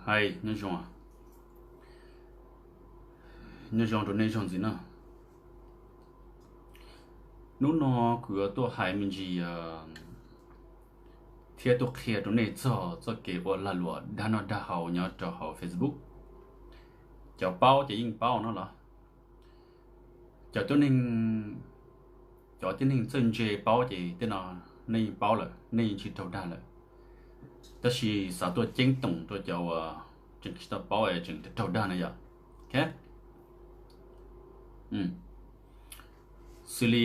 Hais nyob zoo, nyob zoo rau nej zaug ntxiv na. Hnub no kuv yuav tuaj hais me ntsis thiab tuaj qhia rau nej txog txoj kev ua lag luam dag noj dag haus nyob rau hauv Facebook. Cov paub ces yeej paub no los, cov tib neeg, cov tib neeg txawj ntse paub ces tej no nej yeej paub lawm, nej yeej tsis raug dag lawm. Tab sis xav tuaj ceeb toom rau cov uas tseem tsis tau paub es tseem raug dag na yom. Xws li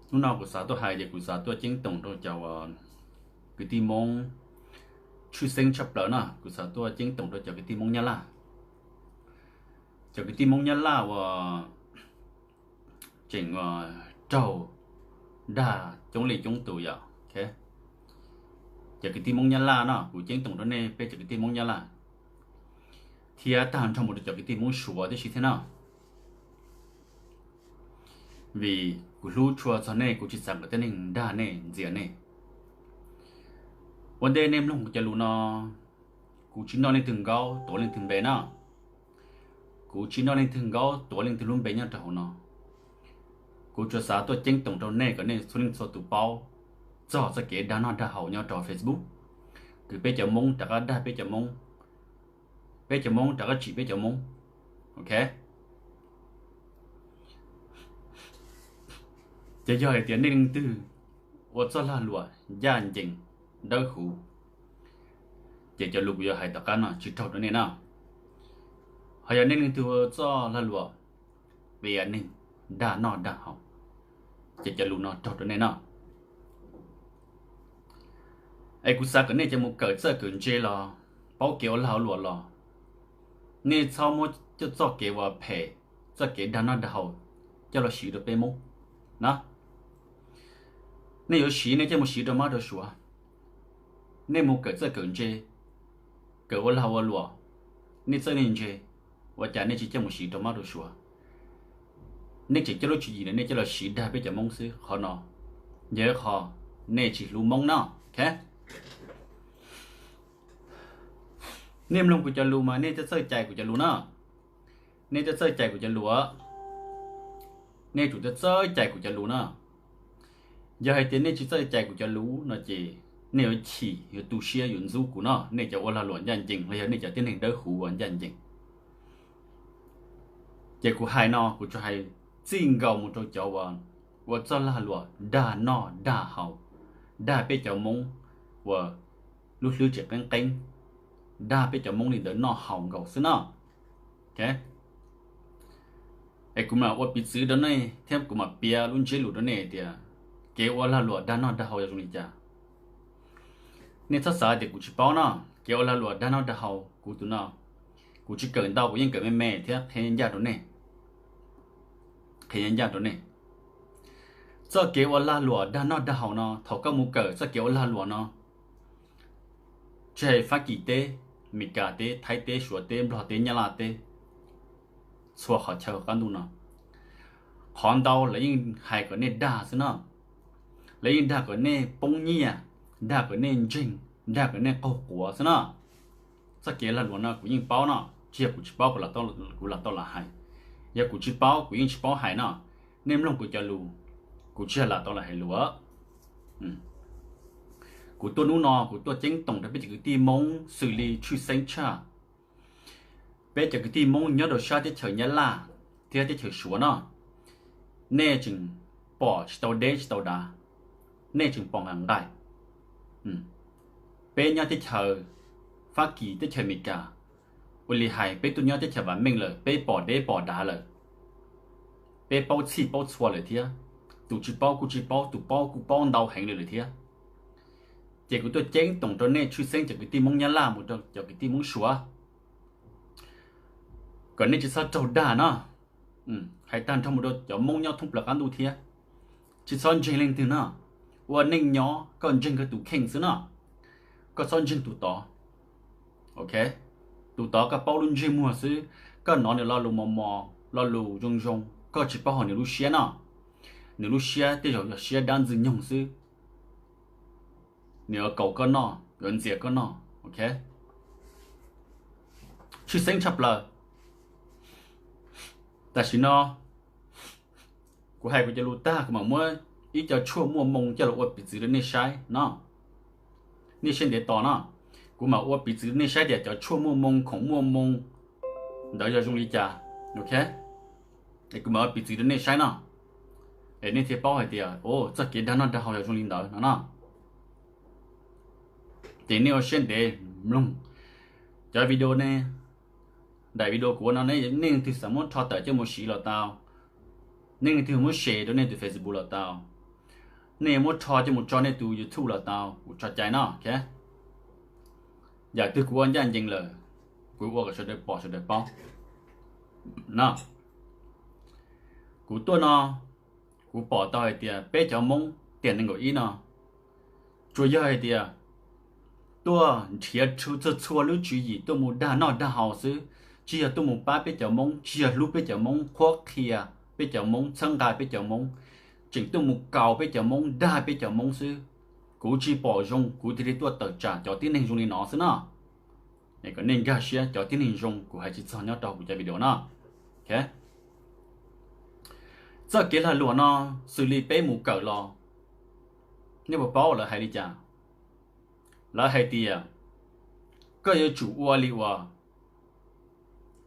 hnub no kuv xav tuaj hais ces kuv xav tuaj ceeb toom rau cov uas kwv tij Hmoob tshwj xeeb tshaj plaws na, kuv xav tuaj ceeb toom rau cov kwv tij Hmoob Nyab Laj. Cov kwv tij Hmoob Nyab Laj uas tseem raug dag coob leej coob tus yom. Cov kwv tij Hmoob Nyab Laj no, kuv ceeb toom rau nej peb cov kwv tij Hmoob Nyab Laj thiab tag nrho mus rau cov kwv tij Hmoob Suav tib si thiab no. Vim kuv hlub tshua txog nej, kuv tsis xav kom tib neeg dag nej ntxias nej. Ua ntej nej mloog kuv cov lus no, kuv tsis noj leej twg nkaub tuav leej twg npe na. Kuv tsis noj leej twg nkaub tuav leej twg lub npe nyob rau hauv no. Kuv tsuas xav tuaj ceeb toom rau nej kom nej txhua leej txhua tus paub txog txoj kev dag noj dag haus nyob rau Facebook, kws peb cov Hmoob rov qab dag peb cov Hmoob, peb cov Hmoob rov qab tsim peb cov Hmoob. Ok, ces yog hais tias nej leej twg ua txoj lag luam ncaj ncees dawb huv, ces cov lus kuv yuav hais tom qab no tsis raug rau nej na. Ho yog nej leej twg ua txoj lag luam piav neeg dag noj dag haus, ces cov lus no raug rau nej na. Es kuv xav kom nej cov mus kawm txawj kawm ntse los, paub kev ua lag ua luam los, nej txhob muab cov txoj kev uas phem, txoj kev dag noj dag haus coj los siv rau peb Hmoob na. Nej yuav siv nej coj mus siv rau Mab rau Suav. Nej mus kawm txawj kawm ntse, kawm ua lag ua luam, nej txawj nej ntse, ua cas nej tsis coj mus siv rau Mab rau Suav? Nej tseem coj lub tswv yim ntawd nej coj los siv dag peb cov Hmoob xwb. Qhov no yog ib qho nej tsis hlub Hmoob no. Nej mloog kuv cov lus mas nej txawj cais kuv cov lus na. Nej txawj cais kuv cov lus, nej tsum txawj cais kuv cov lus na. Yog hais tias nej tsis txawj cais kuv cov lus no ces nej yuav chim, yuav tu siab, yuav ntxub kuv no, nej cov ua lag luam ncaj ncees los yog nej cov tib neeg dawb huv uas ncaj ncees. Ces kuv hais no kuv tsuas hais txij nkaus mus rau cov uas ua txoj lag luam dag noj dag haus, dag peb cov Hmoob uas lub hlwb tseem qeeb qeeb, dag peb cov Hmoob li ntawd noj haus nkaus xwb no. Es kuv mam ua piv txwv rau nej thiab kuv mam piav lub ntsiab lus rau nej tias kev ua lag luam dag noj dag haus yog zoo li cas. Nej txhob xav tias kuv tsis paub no, kev ua lag luam dag noj dag haus kuv tus no, kuv tsis kawm ntau, kuv yeej kawm me me thiab qhia ncaj rau nej. Qhia ncaj rau nej, txoj kev ua lag luam dag noj dag haus no, thaum koj mus kawm txoj kev ua lag luam no, tsis hais Fab Kis teb, Mes Kas teb, Thaib teb, Suav teb, Nplog teb, Nyab Laj teb, txhua qhov chaw qab ntuj no, qhov ntau lawv yeej hais kom nej dag xwb no. Lawv yeej dag kom nej poob nyiaj, dag kom nej ntseeg, dag kom nej qaug quav xwb no. Txoj kev lag luam no kuv yeej paub no, tsis yog kuv tsis paub, kuv lam tau lam hais. Yog kuv tsis paub kuv yeej tsis paub hais no. Nej mloog kuv cov lus, kuv tsis yog lam tau lam hais lus. Kuv tuaj hnub no kuv tuaj ceeb toom rau peb cov kwv tij Hmoob xws li tshwj xeeb tshaj, peb cov kwv tij Hmoob nyob rau sab teb chaws Nyab Laj thiab teb chaws Suav no, nej tseem pom tsis tau deb tsis tau dav, nej tseem pom nqaim nqaim. Peb nyob teb chaws Fab Kis, teb chaws Amelikas, ua li hais peb tuaj nyob teb chaws vam meej lawm, peb pom deb pom dav lawm, peb paub txhij paub txhua lawm thiab. Tus tsis paub kuj tsis paub, tus paub kuj paub ntau heev li lawm thiab. Ces kuv tuaj ceeb toom rau nej tshwj xeeb cov kwv tij Hmoob Nyab Laj mus rau cov kwv tij Hmoob Suav, kom nej tsis txhob raug dag no. Hais tag nrho mus rau cov Hmoob nyob thoob plaws qab ntuj thiab, tsis txhob ntseeg leej twg no. Ua neej nyob koj ntseeg koj tus kheej xwb no, koj txhob ntseeg tus tod. Ok, tus tod koj paub lub ntsej muag xwb, koj hnov nws lo lus mos mos, lo lus zoo zoo, koj tsis paub hais nws lub siab no. Nws lub siab tej zaum yog siab dab ntxwg nyoog xwb. Nws yuav kaus koj noj, yuav ntxias koj noj, Ok, tshwj xeeb tshaj plaws. Tam sim no kuv hais kuv cov lus tag, kuv mam muab ib co tshuaj muaj moo coj los ua piv txwv rau nej saib no. Nej siab ntev tos no, kuv mam ua piv txwv rau nej saib tias cov tshuaj muaj moo, khoom muaj moo ntawd yog zoo li cas. Ok, es kuv mam ua piv txwv rau nej saib no, es nej thiaj paub hais tias, o, txoj kev dag noj dag haus yog zoo li ntawd no no. Ces nej ua siab ntev mloog cov video ne, daim video kuv ua no, nej leej twg xav muab rho tawm coj mus siv los tau, nej leej twg muab share rau nej tus Facebook los tau, nej muab rho coj mus tso nej tus YouTube los tau, kuv tso cai no. Ok, yam twg kuv ua ncaj ncees lawm, kuv ua kom sawv daws pom sawv daws paub no. Kuv tuaj no, kuv pom tau hais tias peb cov Hmoob tiam nees nkaum ib no tsuas yog hais tias tuaj nrhiav txhua txhua lub tswv yim tuaj mus dag noj dag haus xwb, tsis yog tuaj mus pab peb cov Hmoob, tsis yog hlub peb cov Hmoob, qhuab qhia peb cov Hmoob, txhawb nqa peb cov Hmoob, tseem tuaj mus kaus peb cov Hmoob, dag peb cov Hmoob xwb. Kuv tsis pom zoo kuv thiaj li tuaj tawm tsam cov tib neeg zoo li no xwb no. Es kom nej nkag siab, cov tib neeg zoo kuv hais tsis txog nyob rau kuv cov video no. Ok, txoj kev lag luam no xws li peb mus kawm los, nej puas paub lawv hais li cas? Lawv hais tias koj yuav tsum ua li uas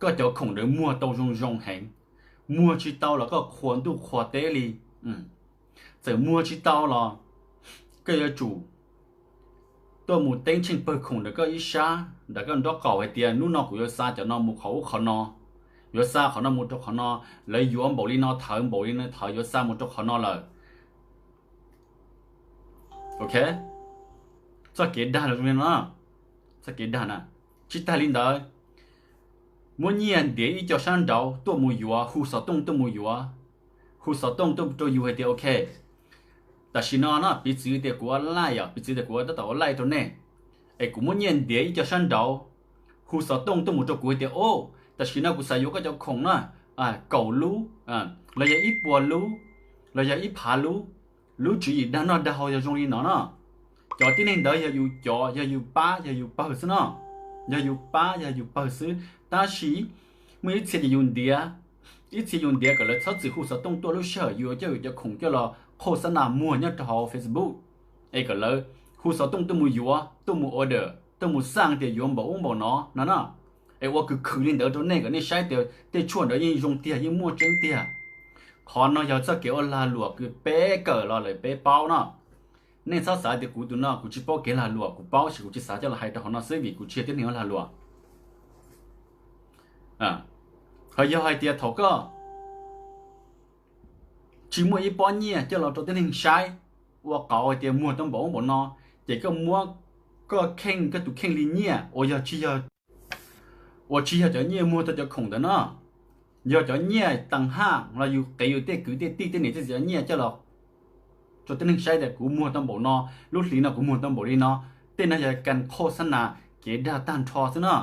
koj cov khoom ntawd muag tau zoo zoo heev, muag tsis tau los koj qhuas ntuj qhuas teb li. Txawm muag tsis tau los koj yuav tsum tuaj mus teeb tsheej pawg khoom ntawm koj ib sab ntawm koj nraub qaum hais tias hnub no kuv yuav xa cov no mus qhov ub qhov no, yuav xa qhov no mus rau qhov no, lawv yuav npaum li no thawv npaum li no thawv yuav xa mus rau qhov no lawm. Ok, txoj kev dag los zoo li no, txoj kev dag na. Tsis tag li ntawd, muab nyiaj ntiav ib co sab nraud tuaj mus yuav, hu xov tooj tuaj mus yuav, hu xov tooj tuaj rau yus hais tias ok, tam sim no no piv txwv tias kuv ua live, piv txwv tias kuv ua tab tom ua live rau nej, es kuv muab nyiaj ntiav ib co sab nraud, hu xov tooj tuaj mus rau kuv hais tias o, tam sim no kuv xav yuav koj cov khoom na, kaum lub, los yog ib puas lub, los yog ib phav lub. Lub tswv yim dag noj dag haus yog zoo li no no. Cov tib neeg ntawd yog yus cov, yog yus pab, yog yus pawg xwb no. Yog yus pab yog yus pawg xwb, tab sis muaj ib txhia ces yus ntiav, ib txhia yus ntiav kom lawv txhob txwm hu xov tooj tuaj lub sij hawm yus coj yus cov khoom coj los qhoj xab nas muag nyob rau hauv Facebook, es kom lawv hu xov tooj tuaj mus yuav, tuaj mus order, tuaj mus xaj tias yuav npaum ub npaum no no na. Es ua khwv khwv li ntawd rau nej kom nej saib tias tej tshuaj ntawd yeej zoo tiag, yeej muaj tseeb tiag. Qhov no yog txoj kev ua lag luam kws peb kawm los lawm peb paub no. Nej txhob xav tias kuv tus no kuv tsis paub kev lag luam, kuv paub tab sis kuv tsis xav coj los hais rau hauv no xwb vim kuv tsis yog tib neeg ua lag luam. Ho yog hais tias thaum koj tsis muaj ib pob nyiaj coj los rau tib neeg saib, ua qauv hais tias muag tau npaum ub npaum no, ces koj muab koj kheej, koj tus kheej li nyiaj uas yog tsis yog, uas tsis yog cov nyiaj muag tau cov khoom ntawd no, yog cov nyiaj tas haj los yus qiv yus tej kwv tej tij tej niam tej txiv cov nyiaj coj los rau tib neeg saib tias kuv muag tau npaum no, lub hli no kuv muag tau npaum li no. Tej no yog kas qhoj xab nas kev dag tag nrho xwb no.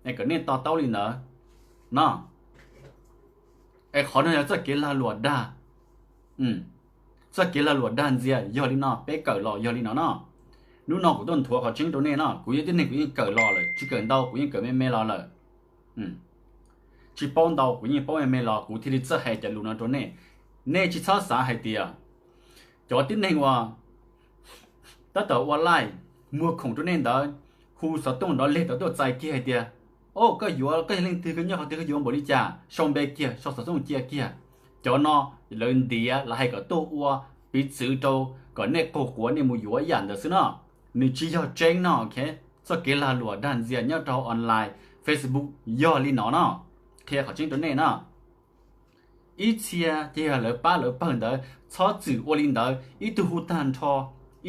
Es kom nej to taub li ntawd no. Es qhov no yog txoj kev lag luam dag, txoj kev lag luam dag ntxias yog li no, peb kawm los yog li no no. Hnub no kuv tuaj nthuav qhov tseeb rau nej no, kuv yog tib neeg kuv yeej kawm los lawm, tsis kawm ntau kuv yeej kawm me me los lawm. Tsis paub ntau kuv yeej paub me me los kuv thiaj li txawj hais cov lus no rau nej. Nej tsis txhob xav hais tias cov tib neeg uas tab tom ua live muag khoom rau nej ntawd, hu xov tooj nrov leg tau tuaj txais kiag hais tias, o, koj yuav, koj yog leej twg, koj nyob qhov twg, koj yuav npaum li cas, sau npe kiag, sau xov tooj cia kiag. Cov no lawv ntiav, lawv hais kom tuaj ua piv txwv rau kom nej qaug quav nej mus yuav ib yam ntawd xwb no. Nws tsis yog tseeb no. Txoj kev lag luam dag ntxias nyob rau online, Facebook yog li no no. Qhia qhov tseeb rau nej no. Ib txhia ces yog lawv pab lawv pawg ntawd txhob txwm ua li ntawd, ib tug hu tag nrho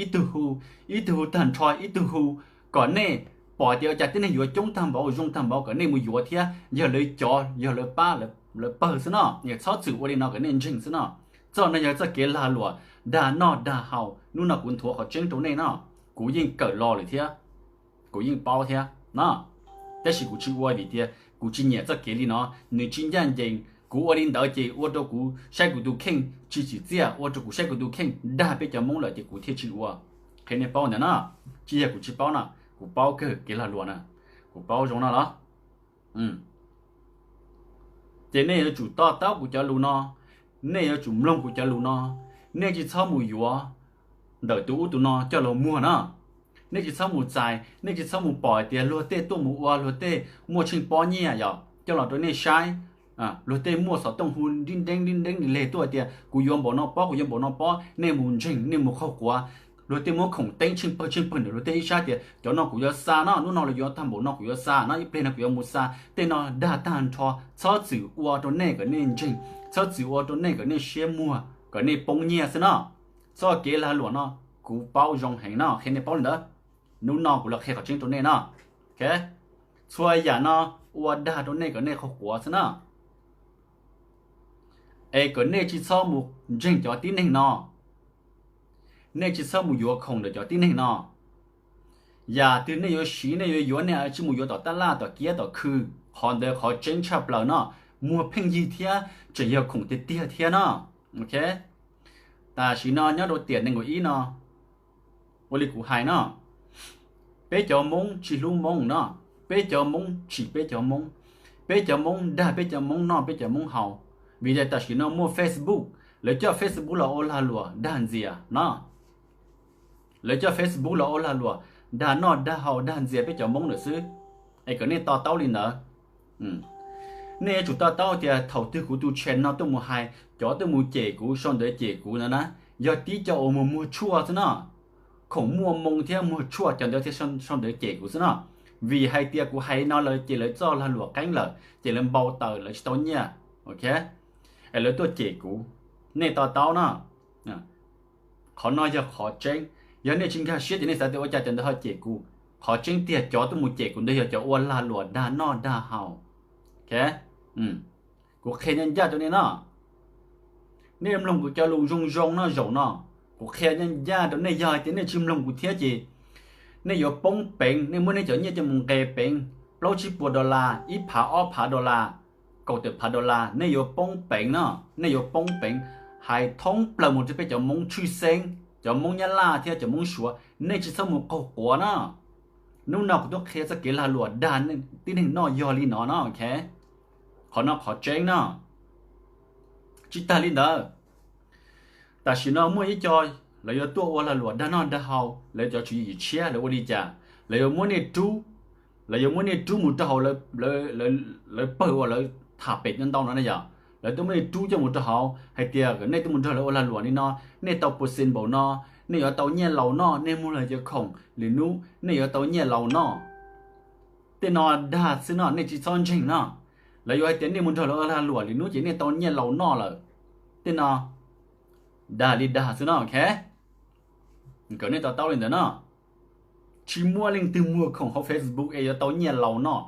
ib tug hu, ib tug hu tag nrho ib tug hu, kom nej pom tias ua cas tib neeg yuav coob tag npaum zoo tag npaum kom nej mus yuav thiab, yog lawv cov, yog lawv pab lawv pawg xwb no. Txhob txwm ua li no kom nej ntseeg xwb no. Txoj no yog txoj kev lag luam dag noj dag haus, hnub no kuv nthuav qhov tseeb rau nej no. Kuv yeej kawm los lawm thiab, kuv yeej paub thiab no, tab sis kuv tsis ua vim tias kuv tsis nyiam txoj kev li no, nws tsis ncaj ncees. Kuv ua li ntawd ces ua rau kuv saib kuv tus kheej tsis tsim txiaj, ua rau kuv saib kuv tus kheej dag peb cov Hmoob lawm ces kuv thiaj tsis ua. Qhia nej paub ntawd no, tsis yog kuv tsis paub no. Kuv paub kawg kev lag luam na, kuv paub zoo no los. Ces nej yuav tsum to taub kuv cov lus no, nej yuav tsum mloog kuv cov lus no. Nej tsis txhob mus yuav ntawm tus ub tus no coj los muag na. Nej tsis txhob mus txais, nej tsis txhob mus pom hais tias luag tej tuaj mus ua, luag tej muaj tsheej pob nyiaj yom coj los rau nej saib. Luag tej muaj xov tooj hu nrib nreeb nrib nreeb li leg tuaj hais tias kuv yuav npaum no pob, kuv yuav npaum no pob, nej mus ntseeg, nej mus qaug quav. Luag tej muab khoom teeb tsheej pawg tsheej pawg ntawm luag tej ib sab tias cov no kuv yuav xa no, hnub no los yuav tag npaum no kuv yuav xa no, ib pliag no kuv yuav mus xa. Tej no dag tag nrho, txhob txwm ua rau nej kom nej ntseeg, txhob txwm ua rau nej kom nej siab muag, kom nej poob nyiaj xwb no. Txoj kev lag luam no kuv paub zoo heev no, qhia nej paub li ntawd. Hnub no kuv los qhia qhov tseeb rau nej no. Txhua yam no ua dag rau nej kom nej qaug quav xwb na. Es kom nej tsis txhob mus ntseeg cov tib neeg no, nej tsis txhob mus yuav khoom ntawm cov tib neeg no. Yam twg nej yuav siv nej yuav yuav, nej tsis mus yuav tom tab laj tom kiab tom khw. Qhov ntawd qhov tseeb tshaj plaws no, muag pheej yig thiab tseem yog khoom tiag tiag thiab no. Tam sim no nyob rau tiam nees nkaum ib no, ua li kuv hais no, peb cov Hmoob tsis hlub Hmoob no, peb cov Hmoob tsim peb cov Hmoob, peb cov Hmoob dag peb cov Hmoob noj peb cov Hmoob haus. Vim tias tam sim no muaj Facebook, lawv coj Facebook los ua lag luam dag ntxias no. Lawv coj Facebook los ua lag luam dag noj dag haus dag ntxias peb cov Hmoob lawm xwb. Es kom nej to taub li ntawd. Nej yuav tsum to taub tias thaum twg kuv tus channel no tuaj mus hais, cov tuaj mus cem kuv, sau ntawv cem kuv no na, yog tib co uas muag muag tshuaj xwb no. Khoom muaj moo thiab muag tshuaj cov ntawd thiaj sau ntawv cem kuv xwb no. Vim hais tias kuv hais no lawv ces lawv txoj lag luam qeeb lawm ces lawv npau taws lawv tsis tau nyiaj, es lawv tuaj cem kuv. Nej to taub no, qhov no yog qhov tseeb. Yog nej tsis nkag siab ces nej xav tias ua cas cov ntawd ho cem kuv. Qhov tseeb tiag cov tuaj mus cem kuv ntawd yog cov ua lag luam dag noj dag haus. Kuv qhia ncaj ncaj rau nej no, nej mloog kuv cov lus zoo zoo no zaum no. Kuv qhia ncaj ncaj rau nej, yog hais tias nej tsis mloog kuv thiab ces nej yuav poob peev, nej muab nej cov nyiaj coj mus nqe peev, plaub tsib puas dollar, ib phav ob phav dollar, kaum tawm phav dollar, nej yuav poob peev no, nej yuav poob peev. Hais thoob plaws mus rau peb cov Hmoob tshwj xeeb, cov Hmoob Nyab Laj thiab cov Hmoob Suav, nej tsis txhob mus qaug quav no. Hnub no kuv tuaj qhia txoj kev lag luam dag tib neeg noj yog li no no. Qhov no qhov tseeb no. Tsis tag li ntawd, tam sim no muaj ib co lawv yuav tuaj ua lag luam dag noj dag haus, lawv cov tswv yim tshiab lawv ua li cas, lawv yuav muab nej rub, lawv yuav muab nej rub mus rau hauv lawv pawg uas lawv tham pem ntau no na yom. Lawv tuaj muab nej rub coj mus rau hauv hais tias kom nej tuaj mus nrog lawv ua lag luam li no, nej tau percent npaum no, nej yuav tau nyiaj laus noj, nej muag lawv cov khoom lwm hnub nej yuav tau nyiaj laus noj. Tej no dag xwb no, nej tsis txhob ntseeg no. Lawv yuav hais tias nej mus nrog lawv ua lag luam lwm hnub ces nej tau nyiaj laus noj lawm. Tej no dag li dag xwb no. Kom nej to taub li ntawd no. Tsis muaj leej twg muag khoom hauv Facebook es yuav tau nyiaj laus noj.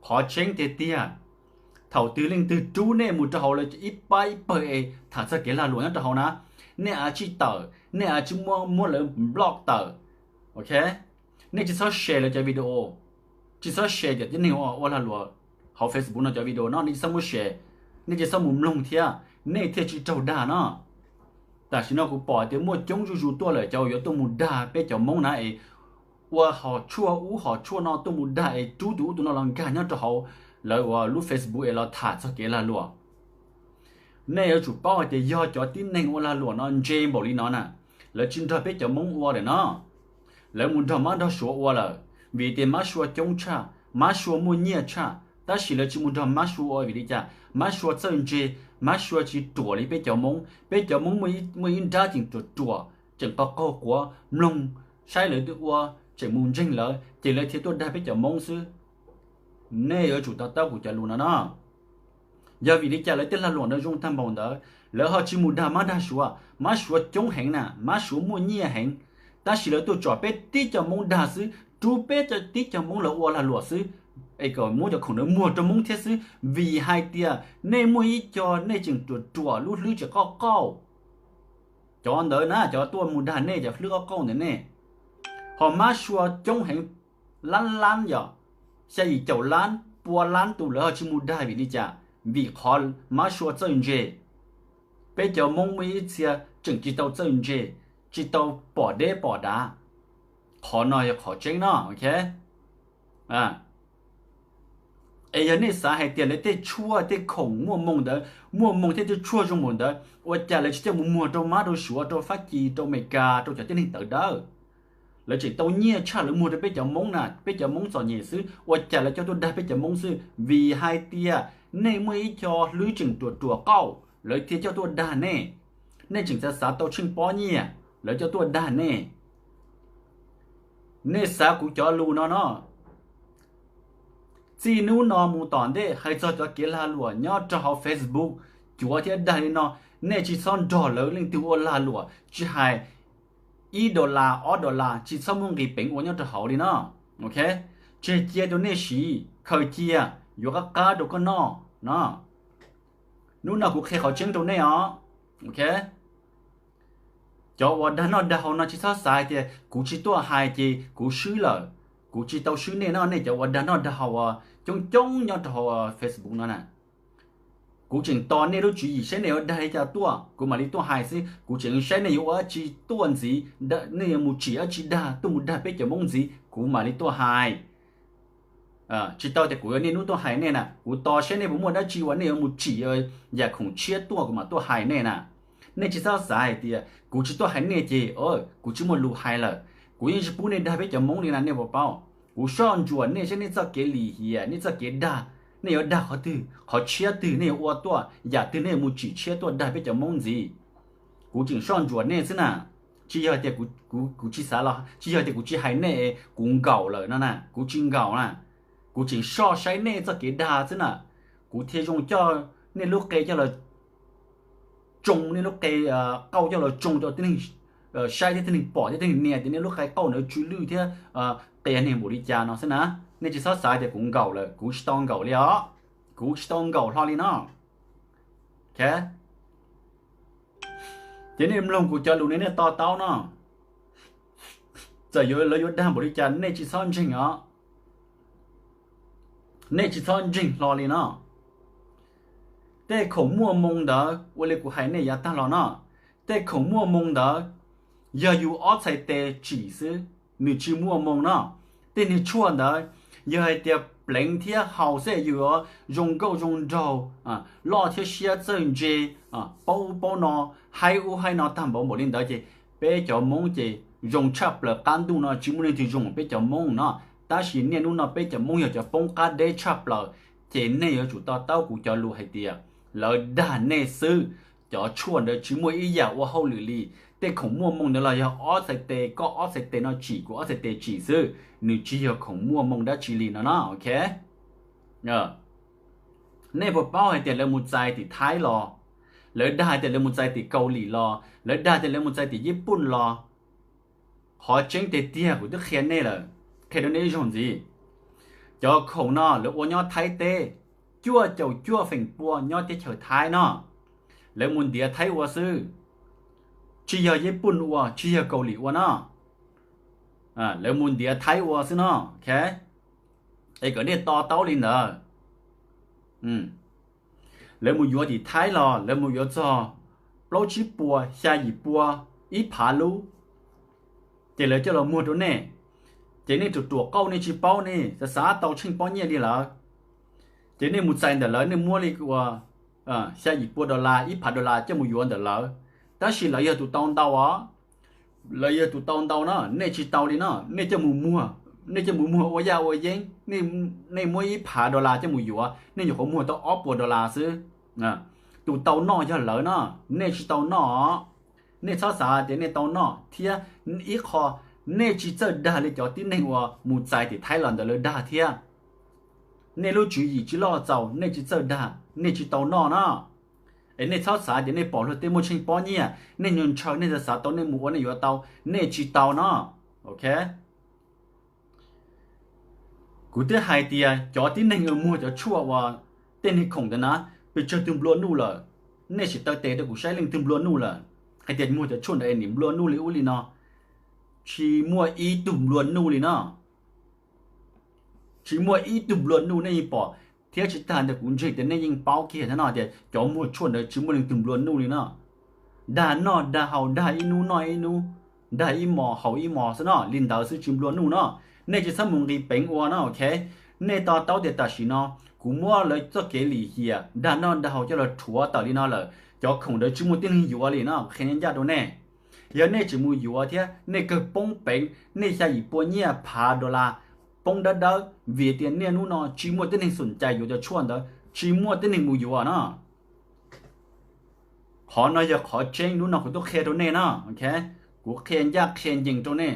Qhov tseeb tiag tiag, thaum twg leej twg rub nej mus rau hauv lawv ib pab ib pawg es tham txog kev lag luam nyob rau hauv na, nej a tsij tawm, nej a tsij muab lawv block tawm. Nej tsis txhob share lawv cov video, tsis txhob share cov tib neeg ua lag luam hauv Facebook no cov video no, nej tsis txhob muab share, nej tsis txhob mus mloog thiab, nej thiaj tsis raug dag no. Tam sim no kuv pom tias muaj coob zuj zus tuaj lawm cov uas yuav tuaj mus dag peb cov Hmoob na es ua hom tshuaj ub hom tshuaj no tuaj mus dag es rub tus ub tus no los nkag nyob rau hauv lawv ua lub Facebook es los tham txog kev lag luam. Nej yuav tsum paub hais tias yog cov tib neeg ua lag luam no ntse npaum li no na, lawv tsis nrog peb cov Hmoob ua lawm no. Lawv mus nrog mab nrog suav ua lawm, vim tias mab sua coob tshaj, mab sua muaj nyiaj tshaj, tab sis lawv tsis mus nrog mab sua ua. Vim li cas? Mab sua txawj ntse, mab sua tsis ruam li peb cov Hmoob. Peb cov Hmoob muaj ib nrab tseem ruam ruam, tseem qaug qaug quav, mloog saib lawv twb ua, tseem mus ntseeg lawv ces lawv thiaj tuaj dag peb cov Hmoob xwb. Nej yuav tsum to taub kuv cov lus no no. Yog vim li cas lawv tej lag luam no zoo tag npaum ntawd, lawv ho tsis mus dag mab dag suav? Mab suav coob heev na, mab suav muaj nyiaj heev, tab sis lawv tuaj tsom peb tib co Hmoob dag xwb, rub peb tib co Hmoob lawv ua lag luam xwb, es kom muab cov khoom ntawd muag rau Hmoob thiab xwb. Vim hais tias nej muaj ib co nej tseem ruam ruam lub hlwb tsis qoj qauj. Cov ntawd na cov tuaj mus dag nej cov hlwb qoj qauj ntawd nej. Ho mab sua coob heev, lab lab yom, xya yim caum lab pua lab tus lawv ho tsis mus dag vim li cas? Vim qhov mab sua txawj ntse. Peb cov Hmoob muaj ib txhia tseem tsis tau txawj ntse, tsis tau pom deb pom dav. Qhov no yog qhov tseeb no, ok. Es yog nej xav hais tias lawv tej tshuaj tej khoom muaj moo ntawd, muaj moo thiab tej tshuaj zoo npaum ntawd, ua cas lawv tsis coj mus muag rau mab rau suav, rau Fab Kis, rau Amelikas, rau cov tib neeg tawv dawb? Lawv tseem tau nyiaj tshaj lawv muag rau peb cov Hmoob na, peb cov Hmoob txom nyem xwb, ua cas lawv coj tuaj dag peb cov Hmoob xwb? Vim hais tias nej muaj ib co hlwb tseem ruam ruam qauj, lawv thiaj coj tuaj dag nej. Nej tseem xav xav tau tsheej pob nyiaj, lawv coj tuaj dag nej. Nej xav kuv cov lus no no, txij hnub no mus tom ntej hais txog cov kev lag luam nyob rau hauv Facebook, cuav thiab dag li no, nej tsis txhob nrog lawv leej twg ua lag luam, tsis hais ib dollar ob dollar tsis txhob muab nqis peev ua nyob rau hauv li no. Ok, tseg cia rau nej siv, khaws cia, yuav qab qab rau koj noj no. Hnub no kuv qhia qhov tseeb rau nej os. Ok, cov uas dag noj dag haus no tsis txhob xav hais tias kuv tsis tuaj hais ces kuv swb lawm, kuv tsis tau swb nej no. Nej cov uas dag noj dag haus uas coob coob nyob rau hauv Facebook no na, kuv tseem tos nej lub tswv yim saib nej yuav dag li cas tuaj kuv mam li tuaj hais xwb. Kuv tseem saib nej yuav ua dab tsi tuaj ntxiv, nej yuav mus tsim dab tsi dag tuaj mus dag peb cov Hmoob ntxiv kuv mam li tuaj hais. Tsis tau tias kuv yuav niaj hnub tuaj hais nej na, kuv tos saib nej puas muaj dab tsi uas nej yuav mus tsim yam khoom tshiab tuaj kuv mam tuaj hais nej na. Nej tsis txhob xav hais tias kuv tsis tuaj hais nej ces kuv tsis muaj lus hais lawm, kuv yeej tsis pub nej dag peb cov Hmoob li na, nej puas paub? Kuv soj ntsuam nej saib nej txoj kev lim hiam, nej txoj kev dag, nej yuav dag qhov twg, qhov tshiab twg nej yuav ua tuaj, yam twg nej yuav mus tsim tshiab tuaj dag peb cov Hmoob ntxiv. Kuv tseem soj ntsuam nej xwb na. Tsis yog tias kuv tsis xav los, tsis yog tias kuv tsis hais nej, kuv nkaum lawm no na, kuv tsis nkaum na. Kuv tseem soj saib nej txoj kev dag xwb na. Kuv thiaj zoo coj nej lub qe coj los tsoo, nej lub qe qauj coj los tsoo rau tib neeg saib thiab tib neeg pom thiab tib neeg nias tias nej lub qe qauj ntawd tsw lwj thiab qias neeg npaum li cas no xwb na. Nej tsis txhob xav tias kuv nkaum lawm, kuv tsis tau nkaum li os. Kuv tsis tau nkaum hlo li no. Ces nej mloog kuv cov lus no nej to taub no. Txawm lawv yuav dag npaum li cas nej tsis txhob ntseeg os. Nej tsis txhob ntseeg hlo li no. Tej khoom muaj moo ntawd ua li kuv hais nej yav tag los no, tej khoom muaj moo ntawd yog yus ob txhais tes tsim xwb, nws tsis muaj moo no. Tej niag tshuaj ntawd yog hais tias pleev thiab haus xwb yus yuav zoo nkauj zoo nraug, loj thiab siab txawj ntse, paub ub paub no, haib ub haib no tag npaum npaum li ntawd ces peb cov Hmoob ces zoo tshaj plaws, qab ntuj no tsis muaj leej twg zoo peb cov Hmoob no. Tab sis niaj hnub no peb cov Hmoob yog cov poob qab deb tshaj plaws, ces nej yuav tsum to taub kuv cov lus hais tias lawv dag nej xwb. Cov tshuaj ntawd tsis muaj ib yam ua hauj lwm li. Tej khoom muaj moo ntawd los yog ob txhais tes, koj ob txhais tes no tsim kuv ob txhais tes tsim xwb, nws tsis yog khoom muaj moo dab tsi li no no, ok. Nej puas paub hais tias lawv mus txais tim Thaib los, lawv dag hais tias lawv mus txais tim Kaus Lim los, lawv dag tias lawv mus txais tim Yij Pooj los? Qhov tseeb tiag tiag kuv twb qhia nej lawm, qhia rau nej ib zaug ntxiv. Cov khoom no lawv ua nyob Thaib teb, cuaj caum cuaj feem pua nyob teb chaws Thaib no, lawv mus ntiav Thaib ua xwb, tsis yog Yij Pooj ua, tsis yog Kaus Lim ua no. Lawv mus ntiav Thaib ua xwb no, ok. Es kom nej to taub li ntawd. Lawv mus yuav tim Thaib los lawv mus yuav txog plaub tsib puas xya yim pua ib phav lub, ces lawv coj los muag rau nej, ces nej ruam ruam qauj nej tsis paub, nej xav xav tau tsheej pob nyiaj li lawm, ces nej mus txais ntawm lawv, nej muab li uas xya yim pua dollar, ib phav dollar coj mus yuav ntawm lawv. Tab sis lawv yog tus tau ntau os, lawv yog tus tau ntau no, nej tsis tau li no. Nej coj mus muag, nej coj mus muag ua yaj ua yeeb, nej muab ib phav dollar coj mus yuav, nej nyuam qhuav muag tau ob puas dollar xwb. Tus tau noj yog lawv no, nej tsis tau noj. Nej txhob xav tias nej tau noj thiab. Ib qho, nej tsis txawj dag li cov tib neeg uas mus txais tim Thaib los ntawd lawv dag thiab. Nej lub tswv yim tsis loj txaus, nej tsis txawj dag, nej tsis tau noj no. Es nej txhob xav tias nej pom luag tej muaj tsheej pob nyiaj, nej nyuag ntshaw nej xav xav tau nej mus ua nej yuav tau, nej tsis tau no, ok. Kuv twb hais tias cov tib neeg uas muag cov tshuaj uas tej neeg khoom ntawd na, pes tsawg tug nplua nuj lawm? Nej sim taw tes rau kuv saib leej twg nplua nuj lawm, hais tias muag cov tshuaj ntawd es nim nplua nuj li ub li no. Tsis muaj ib tug nplua nuj li no. Tsis muaj ib tug nplua nuj nej yeej pom, thiab tsis tag ntawd kuv ntseeg tias nej yeej paub kiag thiab no tias cov muag tshuaj ntawd tsis muaj leej twg nplua nuj li no. Dag noj dag haus, dag ib hnub noj ib hnub, dag ib mos haus ib mos xwb no, li ntawd xwb tsis nplua nuj no. Nej tsis txhob mus nqis peev ua no, ok? Nej to taub tias tam sim no kuv muab lawv txoj kev lim hiam dag noj dag haus coj los rhuav tawm li no lawm, cov khoom ntawd tsis muaj tib neeg yuav li no, qhia ncaj rau nej. Yog nej tseem mus yuav thiab nej kawg poob peev, nej xya yim pua nyiaj phav dollar poob dawb dawb vim tias niaj hnub no tsis muaj tib neeg xum cais yuav cov tshuaj ntawd, tsis muaj tib neeg mus yuav no. Qhov no yog qhov tseeb, hnub no kuv tuaj qhia rau nej no, ok? Kuv qhia ncaj qhia ncees rau nej.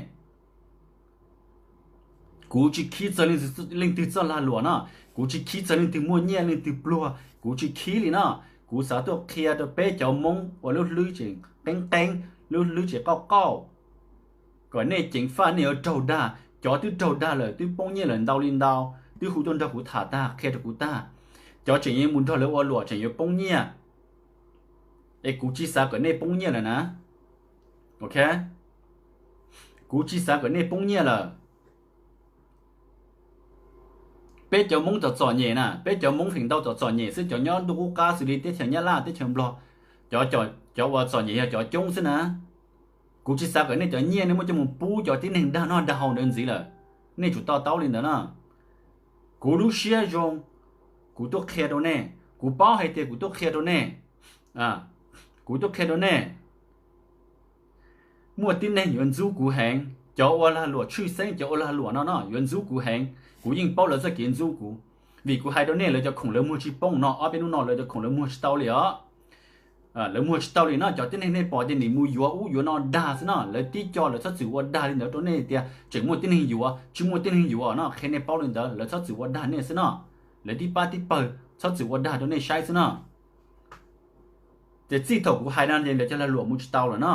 Kuv tsis khib txog leej twg txoj lag luam no, kuv tsis khib txog leej twg muaj nyiaj leej twg pluag, kuv tsis khib li no. Kuv xav tuaj qhia rau peb cov Hmoob uas lub hlwb tseem qeeb qeeb, lub hlwb tseem qauj qauj, kom nej ceev faj, nej yuav raug dag. Cov twb raug dag lawm twb poob nyiaj lawm ntau li ntau, twb hu tuaj nrog kuv tham tag, qhia rau kuv tag. Cov tseem yuav mus nrog lawv ua luam tseem yuav poob nyiaj, es kuv tsis xav kom nej poob nyiaj lawm na, ok? Kuv tsis xav kom nej poob nyiaj lawm. Peb cov Hmoob txom txom nyem na, peb cov Hmoob feem ntau txom txom nyem xwb, cov nyob ntuj qub qab xws li teb chaws Nyab Laj, teb chaws Nplog, cov, cov uas txom nyem yog cov coob xwb na. Kuv tsis xav kom nej cov nyiaj nej muab coj mus pub cov tib neeg dag noj dag haus ntawd ntxiv lawm. Nej tsum to taub li ntawd na. Kuv lub siab zoo, kuv tuaj qhia rau nej, kuv paub hais tias kuv tuaj qhia rau nej, kuv tuaj qhia rau nej. Muaj tib neeg yuav ntxub kuv heev, cov ua lag luam tshwj xeeb, cov ua lag luam no no yuav ntxub kuv heev. Kuv yeej paub lawv txoj kev ntxub kuv, vim kuv hais rau nej, lawv cov khoom lawv muag tsis poob no, ob peb hnub no lawv cov khoom lawv muag tsis tau li os. Lawv muag tsis tau li no, cov tib neeg nej pom tias nim mus yuav ub yuav no dag xwb no, lawv tib co lawv txhob txwm ua dag li ntawd rau nej tias tseem muaj tib neeg yuav, tsis muaj tib neeg yuav no, qhia nej paub li ntawd, lawv txhob txwm ua dag nej xwb no, lawv tib pab tib pawg txhob txwm ua dag rau nej saib xwb no. Ces txij thaum kuv hais no ces lawv cov lag luam mus tsis tau lawm no.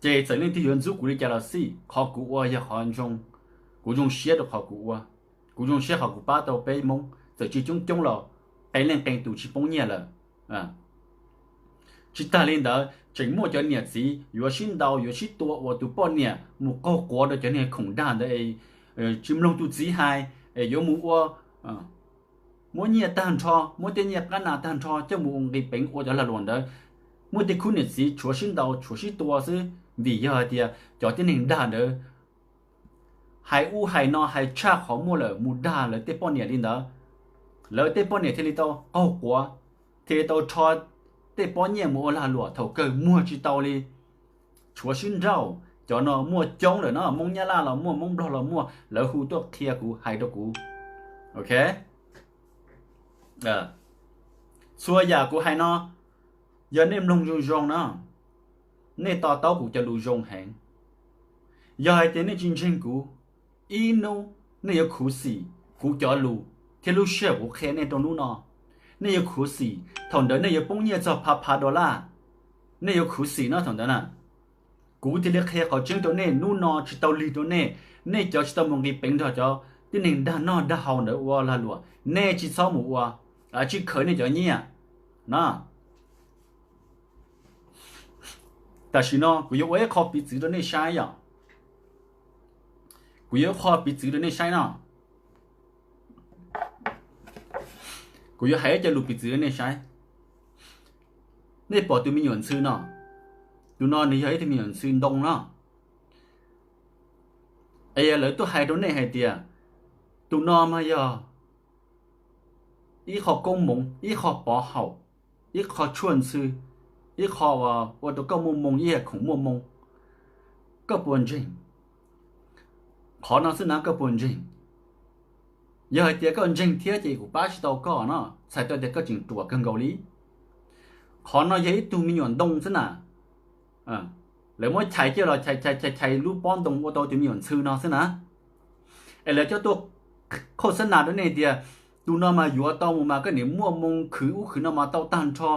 Ces txawm leej twg yuav ntxub kuv li cas los xij, qhov kuv ua yog qhov zoo, kuv zoo siab rau qhov kuv ua, kuv zoo siab qhov kuv pab tau peb Hmoob, txawm tsis coob coob los qee leej qee tus tsis poob nyiaj lawm. Tsis tag li ntawd, tseem muaj cov niam txiv yuav sib ntaus yuav sib tua uas tus poj niam mus qaug quav rau cov niag khoom dag ntawd, tsis mloog tus txiv hais, yuav mus ua, muab nyiaj tag nrho, muab tej nyiaj qab nas tag nrho coj mus nqis peev ua cov lag luam ntawd. Muaj tej khub niam txiv tshuav sib ntaus tshuav sib tua xwb, vim yog hais tias cov tib neeg dag ntawd hais ub hais no hais tshaj qhov muaj lawm mus dag lawv tej poj niam li ntawd, lawv tej poj niam thiaj li tau qaug quav, thiaj li tau rho tej pob nyiaj mus ua lag luam thaum kawg muag tsis tau li. Tshuav sib nrauj, cov no muaj coob lawm no, Hmoob Nyab Laj los muaj, Hmoob Nplog los muaj, lawv hu tuaj qhia kuv hais rau kuv. Ok, txhua yam kuv hais no, yog nej mloog zoo zoo no, nej to taub kuv cov lus zoo heev. Yog hais tias nej tsis ntseeg kuv, ib hnub nej yuav khuv xim kuv cov lus thiab lub sij hawm kuv qhia nej rau hnub no. Nej yuav khuv xim, thaum ntawd nej yuav poob nyiaj txog phav phav dollar. Nej yuav khuv xim no thaum ntawd na. Kuv thiaj li qhia qhov tseeb rau nej, hnub no tsis tau lig rau nej. Nej cov tsis tau mus nqis peev nrog cov tib neeg dag noj dag haus ntawd ua lag luam, nej tsis txhob mus ua, tsis khaws nej cov nyiaj na. Tam sim no kuv yuav ua ib qho piv txwv rau nej saib yom. Kuv yuav ua ib qho piv txwv rau nej saib no. Kuv yuav hais ib co lus piv txwv rau nej saib. Nej pom tus me nyuam ntxhw no, tus no nws yog ib tug me nyuam ntxhw ntoo no. Es lawv tuaj hais rau nej hais tias tus no mas yog ib qho koob hmoov, ib qho pov haum, ib qho tshuaj ntxhw, ib qho ua rau koj muaj moo, ib yam khoom muaj moo. Koj puas ntseeg? Qhov no xwb na koj puas ntseeg? Yog hais tias koj ntseeg thiab ces kuv pab tsis tau koj no, txhais tau tias koj tseem ruam kawg nkaus li. Qhov no yog ib tug me nyuam ntoo xwb na. Lawv muab chais coj los chais chais chais lub pob ntoo ua tau tus me nyuam ntxhw no xwb na. Es lawv coj tuaj khauj xab nas rau nej tias tus no mas yuav tau mus mas koj niam muaj moo khwv ub khwv no mas tau tag nrho,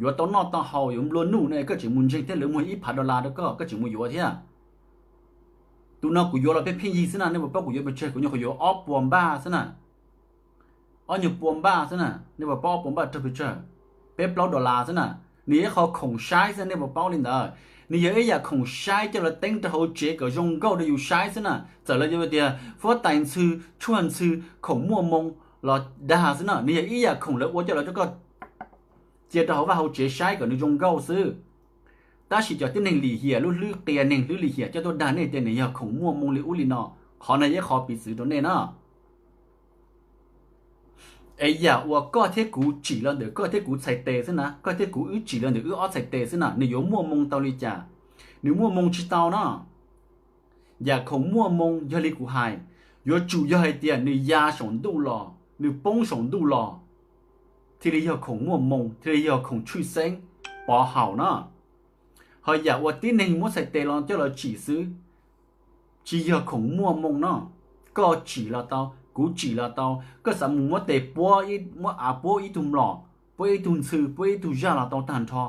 yuav tau noj tau haus yuav nplua nuj ne, koj tseem mus ntseeg thiab lawv muag ib phav dollar rau koj, koj tseem mus yuav thiab. Tus no kuv yuav los pheej pheej yig xwb na, nej puas paub kuv yuav pes tsawg? Kuv nyuam qhuav yuav ob puas npaj xwb na. Ob nyuag pua npaj xwb na, nej puas paub ob puas npaj raug pes tsawg? Peb plaub dollar xwb na. Nws yog ib qho khoom saib xwb, nej puas paub li ntawd? Nws yog ib yam khoom saib coj los teeb rau hauv tsev kom zoo nkauj rau yus saib xwb na. Txawm lawv yuav tias huab tais ntxhw, tshuaj ntxhw, khoom muaj moo los dag xwb na, nws yog ib yam khoom lawv ua coj los rau koj cia rau hauv vaj hauv tsev saib kom nws zoo nkauj xwb. Tab sis cov tib neeg lim hiam lub hlwb qia neeg hlwb lim hiam coj tuaj dag nej tias nws yog khoom muaj moo li ub li no. Qhov no yog ib qho piv txwv rau nej na. Es yam uas koj thiab kuv tsim los ntawm koj thiab kuv txhais tes xwb na, koj thiab kuv wb tsim los ntawm wb ob txhais tes xwb na, nws yuav muaj moo tau li cas? Nws muaj moo tsis tau na. Yam khoom muaj moo yog li kuv hais, yuav tsum yog hais tias nws ya saum ntuj los, nws poob saum ntuj los, thiaj li yog khoom muaj moo, thiaj li yog khoom tshwj xeeb pov haum na. Ho yam uas tib neeg muab txhais tes los coj los tsim xwb, tsis yog khoom muaj moo no. Koj tsim los tau, kuv tsim los tau, koj xav mus muab tes puab, muab av puab ib tug mlom, puab ib tug ntxhw, puab ib tug zaj los tau tag nrho.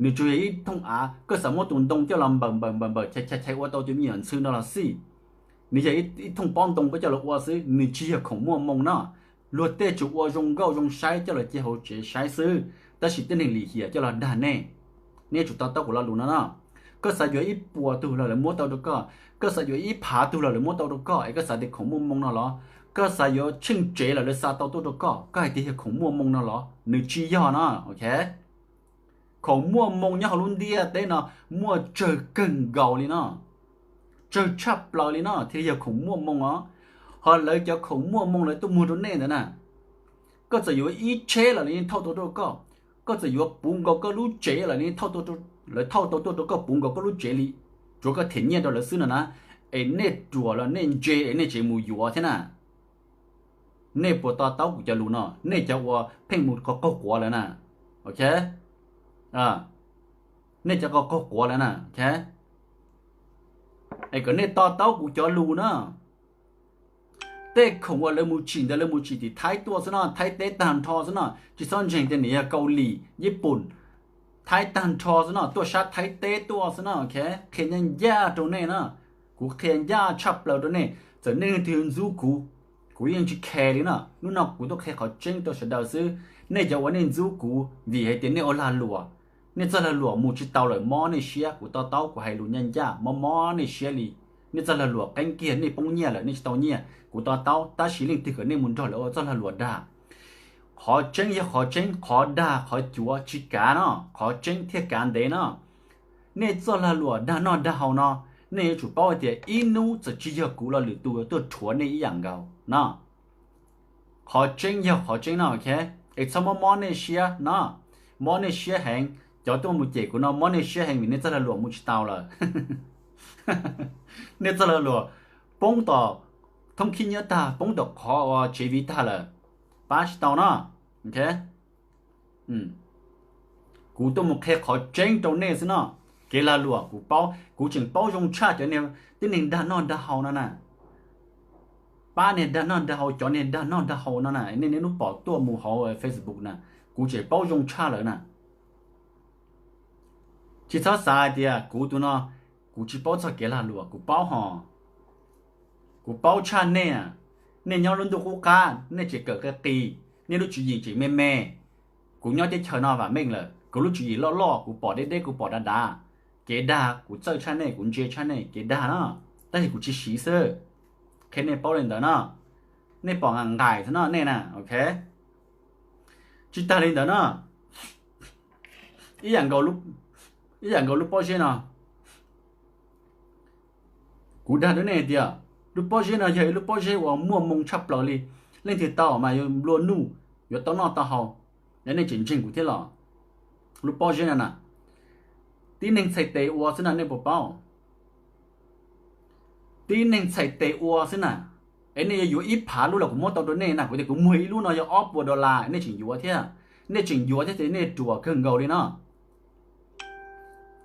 Nws tsuas yog ib thooj av, koj xav muab tus ntoo coj los npawm npawm npawm npawm chais chais chais ua tau cov me nyuam ntxhw no los xij, nws yog ib thooj pob ntoo koj coj los ua xwb, nws tsis yog khoom muaj moo na. Luag tej tsuas ua zoo nkauj zoo saib coj los cia hauv tsev saib xwb, tab sis tib neeg lim hiam coj los dag nej, nej yuav tsum to taub kuv lo lus no na. Koj xav yuav ib puas tug los lawv muab tau rau koj, koj xav yuav ib phav tug los lawv muab tau rau koj, es koj xav tias khoom muaj moo no los? Koj xav yuav tsheej tsev los lawv xa tau tuaj rau koj, koj hais tias yog khoom muaj moo no los? Nws tsis yog na, ok. Khoom muaj moo nyob hauv lub ntiaj teb no muaj tsawg kawg nkaus li no, tsawg tshaj plaws li no thiaj li yog khoom muaj moo os. Ho lawv cov khoom muaj moo lawv tuaj muag rau nej ntawd na, koj txawm yuav ib tsheb los lawv yeej thauj tau rau koj, koj txawm yuav puv nkaus koj lub tsev los lawv thauj tau tuaj rau koj puv nkaus koj lub tsev li, tsuav koj them nyiaj rau lawv xwb no na. Es nej ruam los nej ntse es nej tseem mus yuav thiab na. Nej puas to taub kuv cov lus no? Nej cov uas pheej mus qaug qaug quav lawm na, ok, nej cov qaug qaug quav lawm na, ok, es kom nej to taub kuv cov lus na. Tej khoom uas lawv mus tsim ntawd lawv mus tsim tim Thaib tuaj xwb no, Thaib teb tag nrho xwb no, tsis txhob ntseeg tias nws yog Kaus Lim, Yij Pum, Thaib tag nrho xwb no, tuaj sab Thaib teb tuaj xwb no, ok. Qhia ncaj ncaj rau nej na, kuv qhia ncaj tshaj plaws rau nej, txawm nej leej twg ntxub kuv, kuv yeej tsis care li na. Hnub no kuv tuaj qhia qhov tseeb rau sawv daws xwb. Nej cov uas nej ntxub kuv vim hais tias nej ua lag luam, nej txoj lag luam mus tsis tau lawm, mob nej siab, kuv to taub, kuv hais lus ncaj ncaj, mob mob nej siab li. Nej txoj lag luam qeeb kiag, nej poob nyiaj lawm, nej tsis tau nyiaj, kuv to taub, tab sis leej twg kom nej mus nrog lawv ua txoj lag luam dag? Qhov tseeb yog qhov tseeb, qhov dag qhov cuav tsis kav no, qhov tseeb thiaj kav ntev no. Nej txoj lag luam dag noj dag haus no, nej yuav tsum paub hais tias ib hnub txawm tsis yog kuv los lwm tus tuaj rhuav nej ib yam nkaus no. Qhov tseeb yog qhov tseeb no, ok. Es txhob mob mob nej siab no, mob nej siab heev. Cov tuaj mus cem kuv no mob nej siab heev vim nej txoj lag luam mus tsis tau lawm. Nej txoj lag luam poob tom thoob khib nyiab tag, poob tom qhov uas tsev viv tag lawm, pab tsis tau no, ok. Kuv tuaj mus qhia qhov tseeb rau nej xwb no. Kev lag luam kuv paub, kuv tseem paub zoo tshaj cov tib neeg dag noj dag haus no na. Pab niag dag noj dag haus, cov niag dag noj dag haus no na, nej niaj hnub pom tuaj mus hauv Facebook na, kuv tseem paub zoo tshaj lawv na. Tsis txhob xav hais tias kuv tus no kuv tsis paub txog kev lag luam, kuv paub hos. Kuv paub tshaj nej. Nej nyob lub ntuj qub qab, nej tseem kawm qis qis, nej lub tswv yim tseem me me. Kuv nyob teb chaws no vam meej lawm, kuv lub tswv yim loj loj, kuv pom deb deb, kuv pom dav dav. Kev dag kuv txawj tshaj nej, kuv ntse tshaj nej kev dag no, tab sis kuv tsis siv xwb. Qhia nej paub li ntawd no, nej pom nqaim nqaim xwb no nej na, ok. Tsis tag li ntawd no, ib yam nkaus, ib yam nkaus lub pob zeb no, kuv dag rau nej tias lub pob zeb no yog ib lub pob zeb uas muaj hmoo tshaj plaws li. Leej twg tau mas yuav nplua nuj, yuav tau noj tau haus, es nej tseem ntseeg kuv thiab los? Lub pob zeb no na, tib neeg txhais tes ua xwb na, nej puas paub? Tib neeg txhais tes ua xwb na. Es nej yuav yuav ib phav lub los kuv muab tau rau nej na, kuv tias kuv muag ib lub no yog ob puas dollar, nej tseem yuav thiab. Nej tseem yuav thiab ces nej ruam kawg nkaus li no.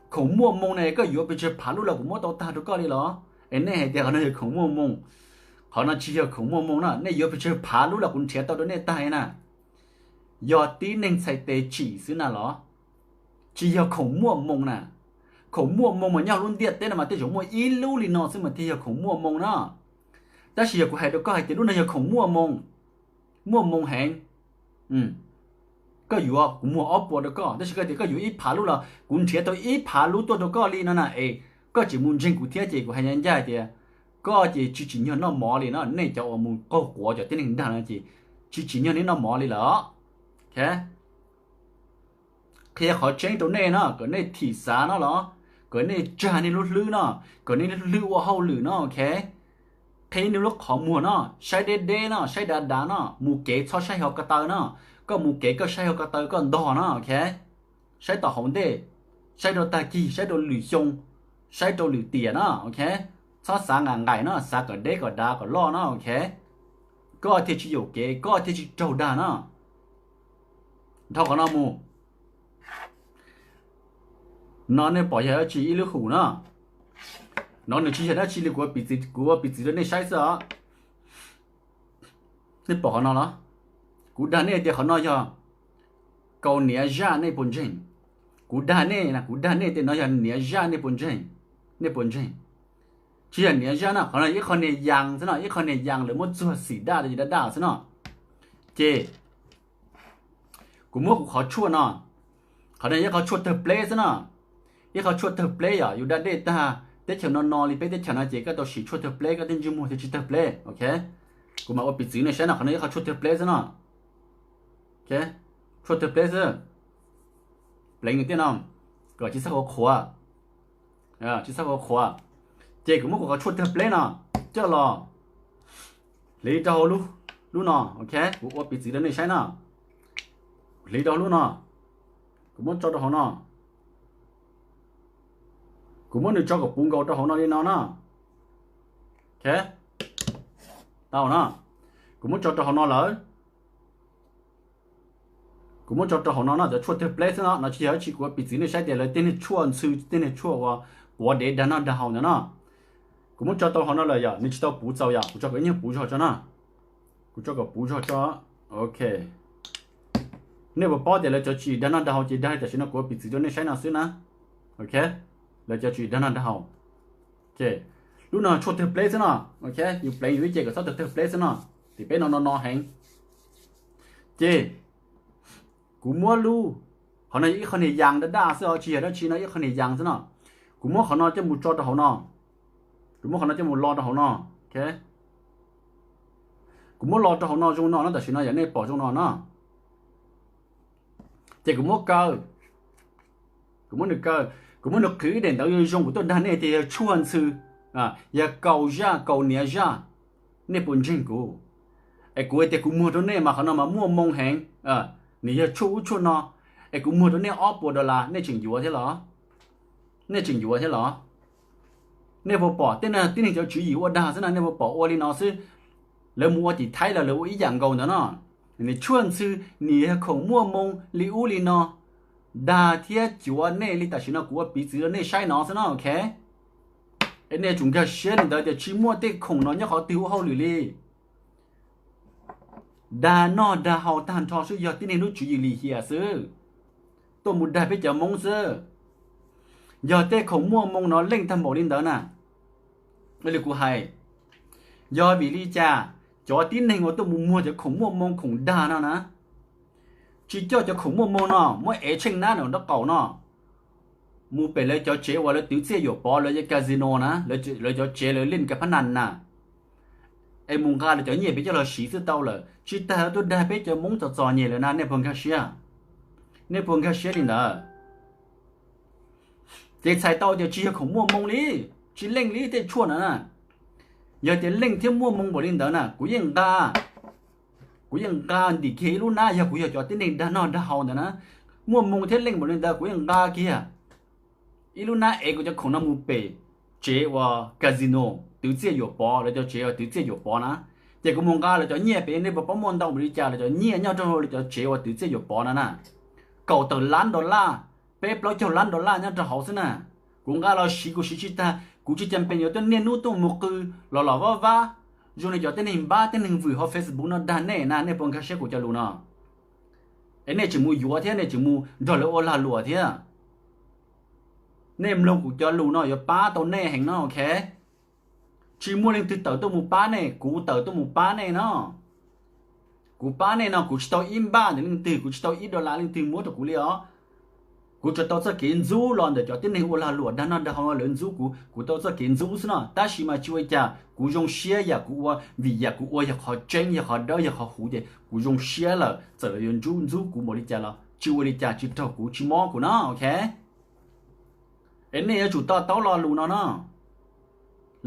Khoom muaj hmoo na, koj yuav pes tsawg phav lub los kuv muab tau tag rau koj li los? Es nej hais tias qhov no yog khoom muaj hmoo. Qhov no tsis yog khoom muaj hmoo na, nej yuav pes tsawg phav lub los kuv nrhiav tau rau nej tag li na. Yog tib neeg txhais tes tsim xwb na los? Tsis yog khoom muaj hmoo na. Khoom muaj hmoo mas nyob lub ntiaj teb no mas tej zaum muaj ib lub li no xwb mas thiaj yog khoom muaj hmoo na. Tab sis yog kuv hais rau koj hais tias lub no yog khoom muaj hmoo, muaj hmoo heev, koj yuav kuv muag ob puas rau koj, tab sis koj tias koj yuav ib phav lub los kuv nrhiav tau ib phav lub tuaj rau koj li no na, es koj tseem mus ntseeg kuv thiab ces kuv hais ncaj ncaj hais tias koj ces tsis tsim nyog noj mov li no. Nej cov uas mus qaug quav cov tib neeg dag no ces tsis tsim nyog nej noj mov li lawm. Ok, Qhia qhov tseeb rau nej no, kom nej thim xav no los, kom nej tsag nej lub hlwb no, kom nej lub hlwb ua hauj lwm no, ok. Qhib nej lub qhov muag no, saib deb deb no, saib dav dav no, mus kev txhob saib hauv ko taw no. Koj mus kev koj saib hauv ko taw koj ntog no, ok. Saib tom hauv ntej, saib rau tag kis, saib rau lwm xyoo, saib rau lwm tiam no, ok. Txhob xav nqaim nqaim no, xav kom deb kom dav kom loj no, ok. Koj thiaj tsis yuam kev, koj thiaj tsis raug dag no. Dhau qhov no mus. No nej pom yog dab tsi? Ib lub hum no. No nws tsis yog dab tsi li, kuv ua piv txwv, kuv ua piv txwv rau nej saib xwb os. Nej pom qhov no los? Kuv dag nej tias qhov no yog kaus niav zaj, nej puas ntseeg? Kuv dag nej, kuv dag nej tias no yog niav zaj, nej puas ntseeg? Nej puas ntseeg? Tsis yog niav zaj no, qhov no ib qho niag yas xwb no, ib qho niag yas lawv muab txuag xim daj daj daj xwb no. Ces kuv muab kuv qhov tshuaj no, qhov no ib qho tshuaj tawg pleb xwb no. Ib qho tshuaj tawg pleb yom, yus da dej tag teb chaws no no li peb teb chaws no ces koj tau siv tshuaj tawg pleb koj tej ntsej muag thiaj tsis tawg pleb, ok. Kuv mam ua piv txwv nej saib no, qhov no ib qho tshuaj tawg pleb xwb no. Tshuaj tawg pleb xwb. Pleev nws tiaj no, kom tsis txhob qhuav qhuav, tsis txhob qhuav qhuav. Ces kuv muab kuv qhov tshuaj tawg pleb no coj los hliv rau hauv lub no, ok. Kuv ua piv txwv rau nej saib no. Hliv rau hauv lub no, kuv muab tso rau hauv no. Kuv muab nws tso kom puv nkaus rau hauv no li no na. Ok, tau na. Kuv muab tso rau hauv no lawm. Kuv muab tso rau hauv no no, cov tshuaj tawg pleb xwb no, no tsis yog dab tsi, kuv ua piv txwv nej saib tias lawv tej niag tshuaj ntxhw, tej niag tshuaj uas quav dev dag noj dag haus ntawd no. Kuv muab tso tau hauv no lawm yom, nws tsis tau puv txaus yom, kuv tso kom ib nyuag puv zog tso na. Kuv tso kom puv zog tso. Ok. Nej puas paub tias lawv cov tswv yim dag noj dag haus ces dag li tam sim no kuv ua piv txwv rau nej saib no xwb na. Ok, lawv cov tswv yim dag noj dag haus. Lub no tshuaj tawg pleb xwb no. Ok, yus pleev yus ib ce kom txhob tawg tawg pleb xwb no. Tim peb no no no heev. Ces kuv muab lub, qhov no yog ib qho niag yas daj daj xwb os, tsis yog dab tsi no, ib qho niag yas xwb no. Kuv muab qhov no coj mus tso rau hauv no. Kuv muab qhov no coj mus lo rau hauv no. Ok, kuv muab lo rau hauv no zoo no na, tam sim no yog nej pom zoo no na. Ces kuv muab kaw, kuv muab nws kaw, kuv muab nws qhwv ib daim ntawv zoo zoo, kuv tuaj dag nej tias yog tshuaj ntxhw, yog kaus zaj, kaus niav zaj. Nej puas ntseeg kuv? Es kuv tias kuv muag rau nej mas qhov no mas muaj moo heev, nws yog tshuaj ub tshuaj no. Es kuv muag rau nej ob puas dollar, nej tseem yuav thiab los? Nej tseem yuav thiab los? Nej puas pom tej no tib neeg cov tswv yim ua dag xwb na, nej puas pom ua li no xwb? Lawv mus ua tim Thaib los lawv ua ib yam nkaus ntawd no. Nws tshuaj ntxhw, nws yog khoom muaj moo li ub li no, dag thiab cuav nej li tam sim no kuv ua piv txwv rau nej saib no xwb no, ok. Es nej tsum nkag siab li ntawd tias tsis muaj tej khoom no nyob qhov twg ua hauj lwm li. Dag noj dag haus tag nrho xwb, yog tib neeg lub tswv yim lim hiam xwb, tuaj mus dag peb cov Hmoob xwb. Yog tej khoom muaj moo no leej tag npaum li ntawd na, li kuv hais, yog vim li cas cov tib neeg uas tuaj mus muag cov khoom muaj moo khoom dag no na, tsis coj cov khoom muaj moo no muab ev tsheej nab nram nraub qaum no, mus pem lawv cov tsev uas lawv twv txiaj yuam pov, lawv cov casino na, lawv cov tsev lawv lij kas phab nas na, es mus nqa lawv cov nyiaj pem coj los siv xwb tau lawm, tsis tas tuaj dag peb cov Hmoob txom txom nyem lawm na, nej puas nkag siab? Nej puas nkag siab li ntawd? Ces txhais tau tias tsis yog khoom muaj moo li, tsis leej li tej tshuaj ntawd na. Yog tias leej thiab muaj moo npaum li ntawd na, kuv yeej nqa, kuv yeej nqa ntim kiag ib lub nab, yog kuv yog cov tib neeg dag noj dag haus ntawd na, muaj moo thiab leej npaum li ntawd kuv yeej nqa kiag ib lub nab ev kuv cov khoom no mus pem tsev uas casino, twv txiaj yuam pov, lawv cov tsev uas twv txiaj yuam pov na. Ces kuv mus nqa lawv cov nyiaj pem, nej puas paub muaj ntau npaum li cas lawv cov nyiaj nyob rau hauv lawv cov tsev uas twv txiaj yuam pov na na. Kaum tawm lab dollar, peb plaub caug lab dollar nyob rau hauv xwb na. Kuv nqa los siv kuv siv tsis tag, kuv tsis cam pees yuav tuaj niaj hnub tuaj mus qw los los vab vab zoo li cov tib neeg npab tib neeg vwm hauv Facebook no dag nej na, nej puas nkag siab kuv cov lus no? Es nej tseem mus yuav thiab nej tseem mus nrog lawv ua lag luam thiab. Nej mloog kuv cov lus no yuav pab tau nej heev no, ok. Tsis muaj leej twg tawm tuaj mus pab nej, kuv tawm tuaj mus pab nej no. Kuv pab nej no kuv tsis tau ib npaj ntawm leej twg, kuv tsis tau ib dollar leej twg muab rau kuv li os. Kuv tsuas tau txoj kev ntxub los ntawm cov tib neeg ua lag luam dag noj dag haus lawv ntxub kuv, kuv tau txoj kev ntxub xwb no. Tab sis mas tsis ua li cas, kuv zoo siab yam kuv ua, vim yam kuv ua yog qhov tseeb, yog qhov dawb, yog qhov huv ces kuv zoo siab lawm, txawm lawv yuav ntxub ntxub kuv npaum li cas los tsis ua li cas, tsis raug kuv, tsis mob kuv no, ok? Es nej yuav tsum to taub lo lus no no.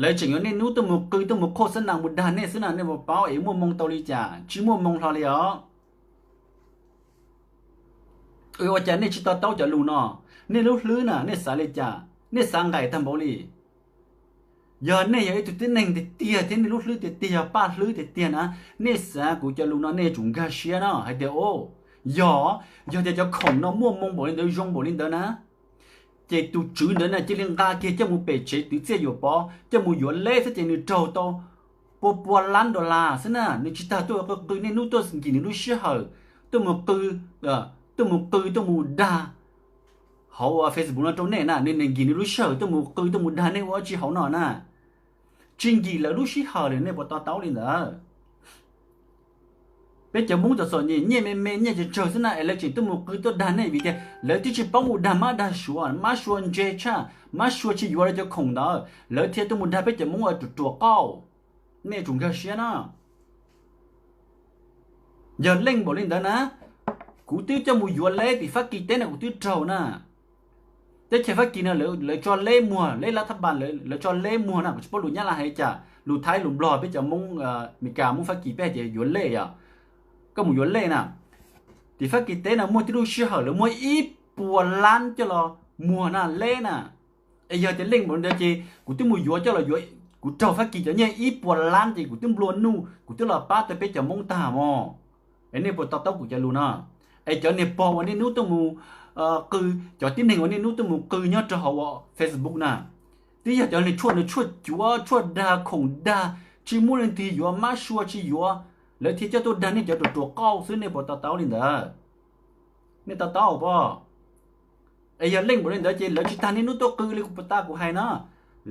Lawv tseem yuav niaj hnub tuaj mus qw, tuaj mus qhuaj xab nas mus dag nej xwb na, nej puas paub es muaj moo tau li cas? Tsis muaj moo hlo li os. Ua cas nej tsis to taub cov lus no? Nej lub hlwb na, nej xav li cas? Nej xav nqaim tag npaum li? Yog nej yog ib tug tib neeg tiag tiag thiab nej lub hlwb tiag tiag yog paj hlwb tiag tiag na, nej xav kuv cov lus no nej yuav tsum nkag siab no hais tias, o, yog, yog tias cov khoom no muaj moo npaum li ntawd, zoo npaum li ntawd na, ces tus tswv ntawd na cia li nqa kiag coj mus pem tsev twv txiaj yuam pov, coj mus yuav leb xwb ces nws raug tau pua pua lab dollar xwb na. Nws tsis tas tuaj qw qw niaj hnub tuaj nkim nws lub sij hawm tuaj mus qw, tuaj mus qw tuaj mus dag hauv Facebook no rau nej na, nws nkim nws lub sij hawm tuaj mus qw tuaj mus dag nej ua dab tsi hauv no na. Tsis nkim lawv lub sij hawm li, nej puas to taub li ntawd? Peb cov Hmoob txom txom nyem, nyiaj me me, nyiaj tsawg tsawg xwb na es lawv tseem tuaj mus qw tuaj dag nej vim tias lawv twb tsis paub mus dag mab dag suav, mab sua ntse tshaj, mab sua tsis yuav lawv cov khoom ntawd, lawv thiaj tuaj mus dag peb cov Hmoob ua ruam ruam qauj. Nej tsum nkag siab na. Yog leej npaum li ntawd na, kuv twb coj mus yuav leb tim Fab Kis teb no kuv twb raug na. Teb chaws Fab Kis no lawv tso leb muag, leb lab thab npas, lawv tso leb muag na, kuv tsis paub lus Nyab Laj hais li cas, lus Thaib lus Nplog, peb cov Hmoob Amelikas, Hmoob Fab Kis peb hais tias yuav lej os. Koj mus yuav lej na, tim Fab Kis teb no muaj tib lub sij hawm lawv muab ib puas lab coj los muag na, leb na. Es yog tias leej npaum li ntawd ces kuv twb mus yuav coj los yuav, kuv raug Fab Kis cov nyiaj ib puas lab ces kuv twb nplua nuj, kuv twb los pab tau peb cov Hmoob tag mog. Es nej puas to taub kuv cov lus no? Es cov niag pog uas niaj hnub tuaj mus qw, cov tib neeg uas niaj hnub tuaj mus qw nyob rau hauv Facebook na, twb yog cov niag tshuaj, niag tshuaj cuav, tshuaj dag, khoom dag, tsis muaj leej twg yuav, mab sua tsis yuav, lawv thiaj coj tuaj dag nej cov ruam ruam qauj xwb, nej puas to taub li ntawd? Nej to taub pob? Es yog leej npaum li ntawd ces lawv tsis tas niaj hnub tuaj qw li kuv puas tas kuv hais no.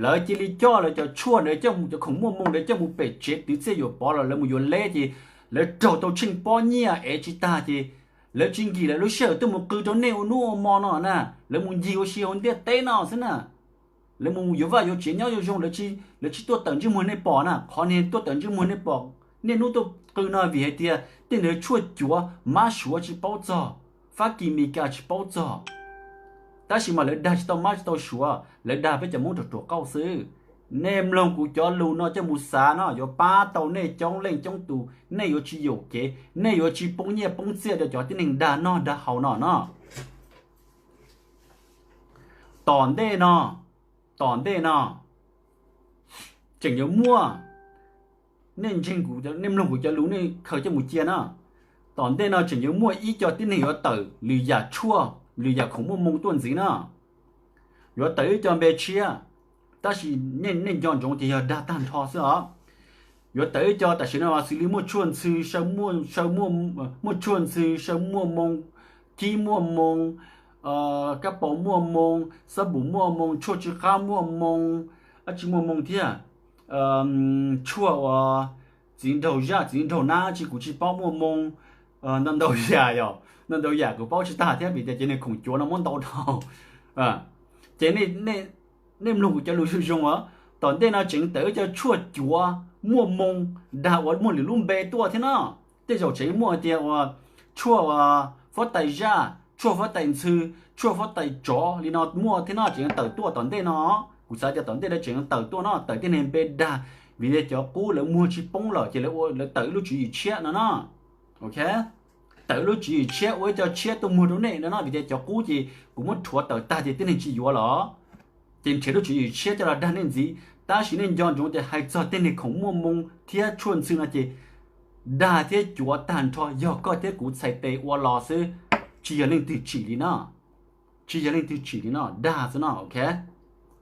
Lawv cia li coj lawv cov tshuaj ntawd, coj mus, cov khoom muaj moo ntawd coj mus pem tsev twv txiaj yuam pov los lawv mus yuav leb ces lawv raug tau tsheej pob nyiaj es tsis tag ces lawv tsis nkim lawv lub sij hawm tuaj mus qw rau nej ua hnub ua hmo no na, lawv mus ncig ua si hauv ntiaj teb no xwb na. Lawv mus yuav vaj yuav tsev nyob zoo zoo, lawv tsis tuaj tawm ntsej muag nej pom na. Qhov niag tuaj tawm ntsej muag nej pom niaj hnub tuaj qw no vim hais tias tej ntawd tshuaj cuav, mab suav tsis paub txog, Fab Kis Meskas tsis paub txog. Tab sis mas lawv dag tsis tau mab tsis tau suav, lawv dag peb cov Hmoob ruam ruam qauj xwb. Nej mloog kuv cov lus no coj mus xav no yuav pab tau nej coob leej coob tus, nej yuav tsis yuam kev, nej yuav tsis poob nyiaj poob txiaj rau cov tib neeg dag noj dag haus no no. Tom ntej no, tom ntej no tseem yuav muaj, nej ntseeg kuv, nej mloog kuv cov lus nej khaws coj mus cia na. Tom ntej no tseem yuav muaj ib co tib neeg yuav tawm lwm yam tshuaj, lwm yam khoom muaj moo tuaj ntxiv na. Yuav tawm ib co npe tshiab, tab sis nej nco ntsoov tias yog dag tag nrho xwb os. Yuav tawm ib co tam sim no xws li muaj tshuaj ntxhw, muaj tshuaj ntxhw saw muaj moo, kib muaj moo, kab paus muaj moo, xab npum muaj moo, tshuaj tsw qab muaj moo, dab tsi muaj moo thiab, tshuaj uas txiv nraug zaj txiv nraug nab tsi kuv tsis paub muaj moo, ntau ntau yam yom, ntau ntau yam kuv paub tsis tag thiab vim tias cov niag khoom cuav no muab ntau dhau. Ces nej mloog kuv cov lus zoo zoo os, tom ntej no tseem tawm ib co tshuaj cuav muaj moo dag uas muaj lwm lub npe tuaj thiab no. Tej zaum tseem muaj tias uas tshuaj uas huab tais zaj, tshuaj huab tais ntxhw, tshuaj huab tais tsov li no muaj thiab no, tseem tawm tuaj tom ntej no. Kuv xav tias tom ntej no tseem tawm tuaj no, tawm tej niag npe dag, vim tias cov qub lawv muag tsis poob lawm ces lawv tawm ib lub tswv yim tshiab no no. Ok, tawm ib lub tswv yim tshiab ua ib co tshiab tuaj muag rau nej no no, vim tias cov qub ces kuv muab rhuav tawm tag ces tib neeg tsis yuav lawm, ces nrhiav lub tswv yim tshiab coj los dag nej ntxiv. Tab sis nej nco ntsoov tias hais txog tej niag khoom muaj moo thiab tshuaj ntxhw no ces dag thiab cuav tag nrho yog koj thiab kuv txhais tes ua los xwb, tsis yog leej twg tsim li no. Tsis yog leej twg tsim li no, dag xwb no, ok.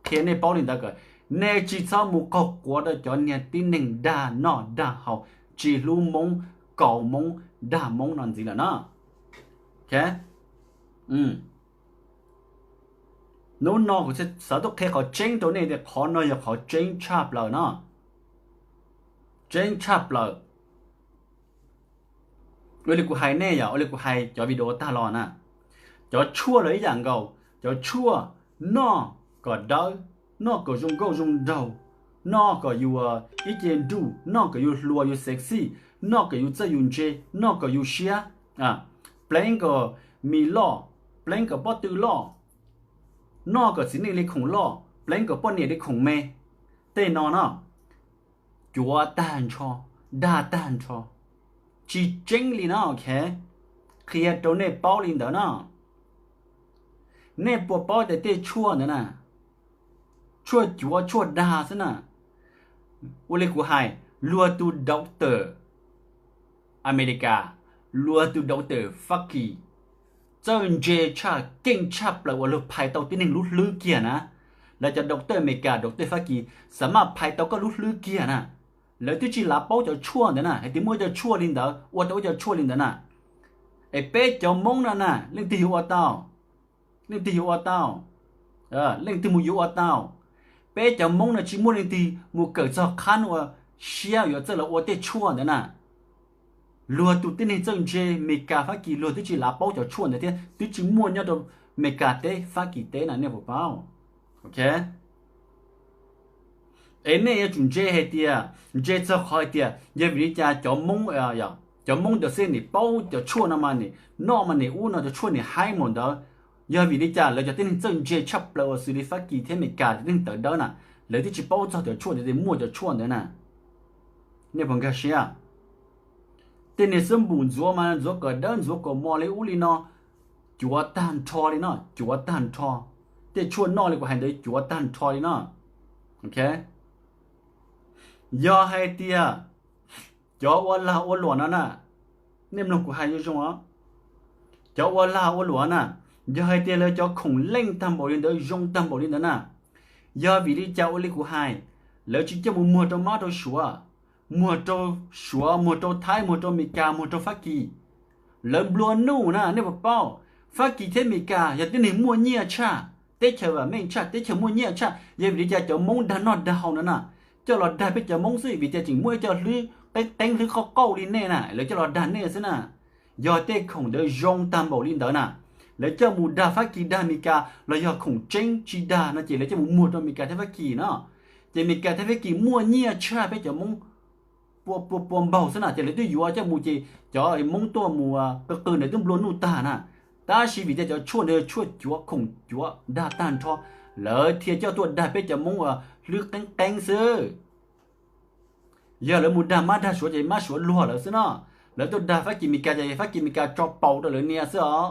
Qhia nej paub li ntawd kom nej tsis txhob mus qaug quav rau cov niag tib neeg dag noj dag haus, tsis hlub Hmoob, kaus Hmoob, dag Hmoob no ntxiv lawm na. Ok, hnub no kuv xav tuaj qhia qhov tseeb rau nej tias qhov no yog qhov tseeb tshaj plaws no. Tseeb tshaj plaws. Ua li kuv hais nej yom, ua li kuv hais cov video tag los na, cov tshuaj los ib yam nkaus, cov tshuaj noj kom dawb, noj kom zoo nkauj zoo nraug, noj kom yus ib ce nruj, noj kom yus hluas yus sexy, noj kom yus txawj yus ntse, noj kom yus siab, pleev kom mis loj, pleev kom pob tw loj, noj kom txiv neej li khoom loj, pleev kom poj niam li khoom me. Tej no no, cuav tag nrho, dag tag nrho, tsis tseeb li no. Qhia rau nej paub li ntawd no. Nej puas paub tias tej tshuaj ntawd na, tshuaj cuav tshuaj dag xwb na. Ua li kuv hais, luag tus doctor Amelikas, luag tus doctor Fab Kis txawj ntse tshaj, keej tshaj plaws uas luag phais tau tib neeg lub hlwb kiag na. Lawv cov doctor Amelikas, doctor Fab Kis xav mas phais tau koj lub hlwb kiag na. Lawv twb tsis lav paub cov tshuaj ntawd na, hais tias muaj ib co tshuaj li ntawd, ua tau ib co tshuaj li ntawd na. Es peb cov Hmoob no na, leej twg yuav ua tau? Leej twg yuav ua tau? Leej twg mus yuav ua tau? Peb cov Hmoob no tsis muaj leej twg mus kawm txog qhab ua siab yuav txawj los ua tej tshuaj ntawd na. Luag tus tib neeg txawj ntse, Meskas Fab Kis luag twb tsis lav paub cov tshuaj ntawd thiab twb tsis muaj nyob rau Meskas teb Fab Kis teb na, nej puas paub? Es nej yuav tsum ntse hais tias, ntse txog qhov hais tias yog vim li cas cov Hmoob, cov Hmoob ntawd xwb nim paub cov tshuaj no mas nim noj mas nim ub no cov tshuaj nim haib mus ntawd. Yog vim li cas lawv cov tib neeg txawj ntse tshaj plaws uas xws li Fab Kis thiab Meskas tib neeg tawv dawb na, lawv twb tsis paub txog cov tshuaj ntawd tias muaj cov tshuaj ntawd na? Nej puas nkag siab? Tej niag xwb npum ntxuav mas ntxuav kom dawb ntxuav kom mos li ub li no, cuav tag nrho li no, cuav tag nrho. Tej tshuaj noj li kuv hais ntawd cuav tag nrho li no. Yog hais tias cov ua lag ua luam no na, nej mloog kuv hais zoo zoo os, cov ua lag ua luam na, yog hais tias lawv cov khoom leej tag npaum li ntawd, zoo tag npaum li ntawd na, yog vim li cas ua li kuv hais, lawv tsis coj mus muag rau Mab rau Suav, muag rau Suav, muag rau Thaib, muag rau Meskas, muag rau Fab Kis? Lawv nplua nuj na, nej puas paub? Fab Kis thiab Meskas yog tib neeg muaj nyiaj tshaj, teb chaws vam meej tshaj, teb chaws muaj nyiaj tshaj, yog vim li cas cov Hmoob dag noj dag haus no na, coj los dag peb cov Hmoob xwb, vim tias tseem muaj ib co hlwb qeeb qeeb hlwb qauj qauj li nej na, lawv coj los dag nej xwb na. Yog tej khoom ntawd zoo tag npaum li ntawd na, lawv coj mus dag Fab Kis dag Meskas los yog khoom tseeb tsis dag no ces lawv coj mus muag rau Meskas thiab Fab Kis no. Ces Meskas thiab Fab Kis muaj nyiaj tshaj peb cov Hmoob pua pua npaug xwb na, ces lawv twb yuav coj mus ces cov Hmoob tuaj mus qw qw ntawd twb nplua nuj tag na. Tab sis vim tias cov tshuaj ntawd tshuaj cuav khoom cuav dag tag nrho, lawv thiaj coj tuaj dag peb cov Hmoob uas hlwb qeeb qeeb xwb. Yog lawv mus dag Mab dag Suav ces Mab Suav luag lawv xwb no. Lawv tuaj dag Fab Kis Meskas ces Fab Kis Meskas tso paus rau lawv nias xwb os.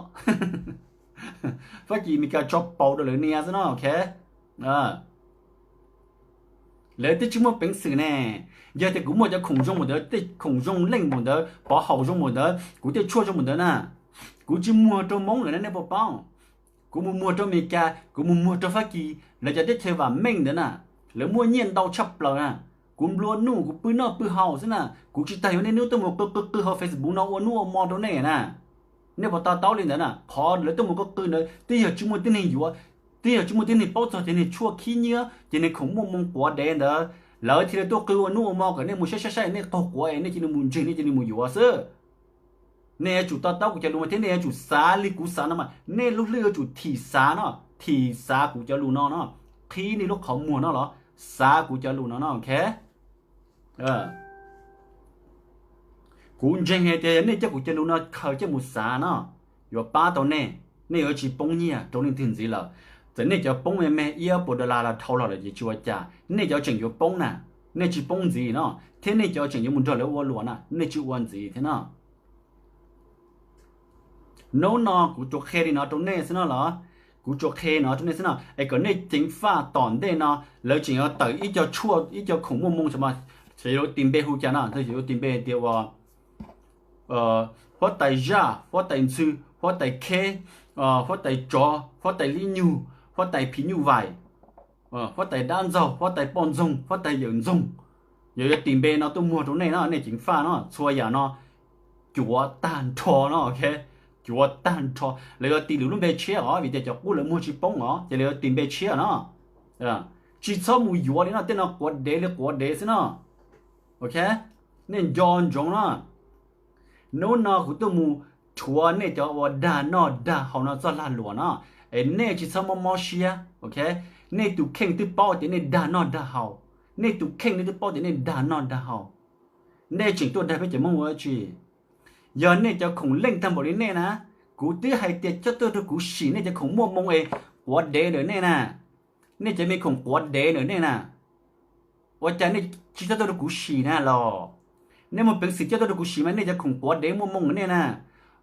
Fab Kis Meskas tso paus rau lawv nias xwb no. Lawv twb tsis muaj peev xwm ne. Yog tias kuv muaj cov khoom zoo npaum ntawd, tej khoom zoo leej npaum ntawd, pov haum zoo npaum ntawd, kuv tej tshuaj zoo npaum ntawd na, kuv tsis muag rau Hmoob lawm na, nej puas paub? Kuv mus muag rau Meskas, kuv mus muag rau Fab Kis, lawv cov teb chaws vam meej ntawd na, lawv muaj nyiaj ntau tshaj plaws na. Kuv nplua nuj, kuv pw noj pw haus xwb na, kuv tsis tas yuav niaj hnub tuaj mus qw qw qw hauv Facebook no ua nub ua mo rau nej na. Nej puas to taub li ntawd na? Qhov lawv tuaj mus qw qw ntawd twb yog tsis muaj tib neeg yuav, twb yog tsis muaj tib neeg paub txog cov niag tshuaj khib nyiab, cov niag khoom muaj moo quav dev ntawd, lawv thiaj li tuaj qw ua nub ua mo kom nej mus saib saib saib nej qaug quav es nej cia li mus ntseeg, nej cia li mus yuav xwb. Nej yuav tsum to taub kuv cov lus no thiab nej yuav tsum xav li kuv xav no mas nej lub hlwb yuav tsum thim xav no, thim xav kuv cov lus no no, qhib nej lub qhov muag no los xav kuv cov lus no no, ok. Kuv ntseeg hais tias yog nej coj kuv cov lus no khaws coj mus xav no, yuav pab tau nej, nej yuav tsis poob nyiaj rau leej twg ntxiv lawm. Txawm nej cov poob me me ib puas dollar los dhau los lawm ces tsis ua cas, nej cov tseem yuav poob na, nej tsis poob ntxiv no, thiab nej cov tseem yuav mus nrog lawv ua luam na, nej tsis ua ntxiv thiab no. Hnub no kuv tsuas qhia li no rau nej xwb no los, kuv tsuas qhia no rau nej xwb no es kom nej ceev faj tom ntej no lawv tseem yuav tawm ib co tshuaj ib co khoom muaj moo xwb mas, xyov yuav tis npe hu cas no, xyov yuav tis npe tias ua huab tais zaj, huab tais ntxhw, huab tais kheb, huab tais tsov, huab tais lib nyug, huab tais phim nyuj vais, huab tais dab ntxaug, huab tais poj ntxoog, huab tais yawm ntxoog. Yog yuav tis npe no tuaj muag rau nej no, nej ceev faj no, txhua yam no cuav tag nrho no, ok. Cuav tag nrho. Lawv yuav tis lwm lub npe tshiab os, vim tias cov qub lawv muag tsis poob os, ces lawv yuav tis npe tshiab no. Tsis txhob mus yuav li no, tej no quav dev li quav dev xwb no, ok. Nej nco ntsoov no. Hnub no kuv tuaj mus rhuav nej cov uas dag noj dag haus no txoj lag luam no, es nej tsis txhob mob mob siab, ok. Nej tus kheej twb paub tias nej dag noj dag haus, nej tus kheej nej twb paub tias nej dag noj dag haus, nej tseem tuaj dag peb cov Hmoob ua dab tsi? Yog nej cov khoom leej tag npaum li nej na, Kuv twb hais tias coj tuaj rau kuv sim, nej cov khoom muaj moo es quav dev ntawm nej na, nej cov me khoom quav dev ntawm nej na, ua cas nej tsis coj tuaj rau kuv sim na los? Nej muaj peev xwm coj tuaj rau kuv sim mas, nej cov khoom quav dev muaj moo ntawm nej na,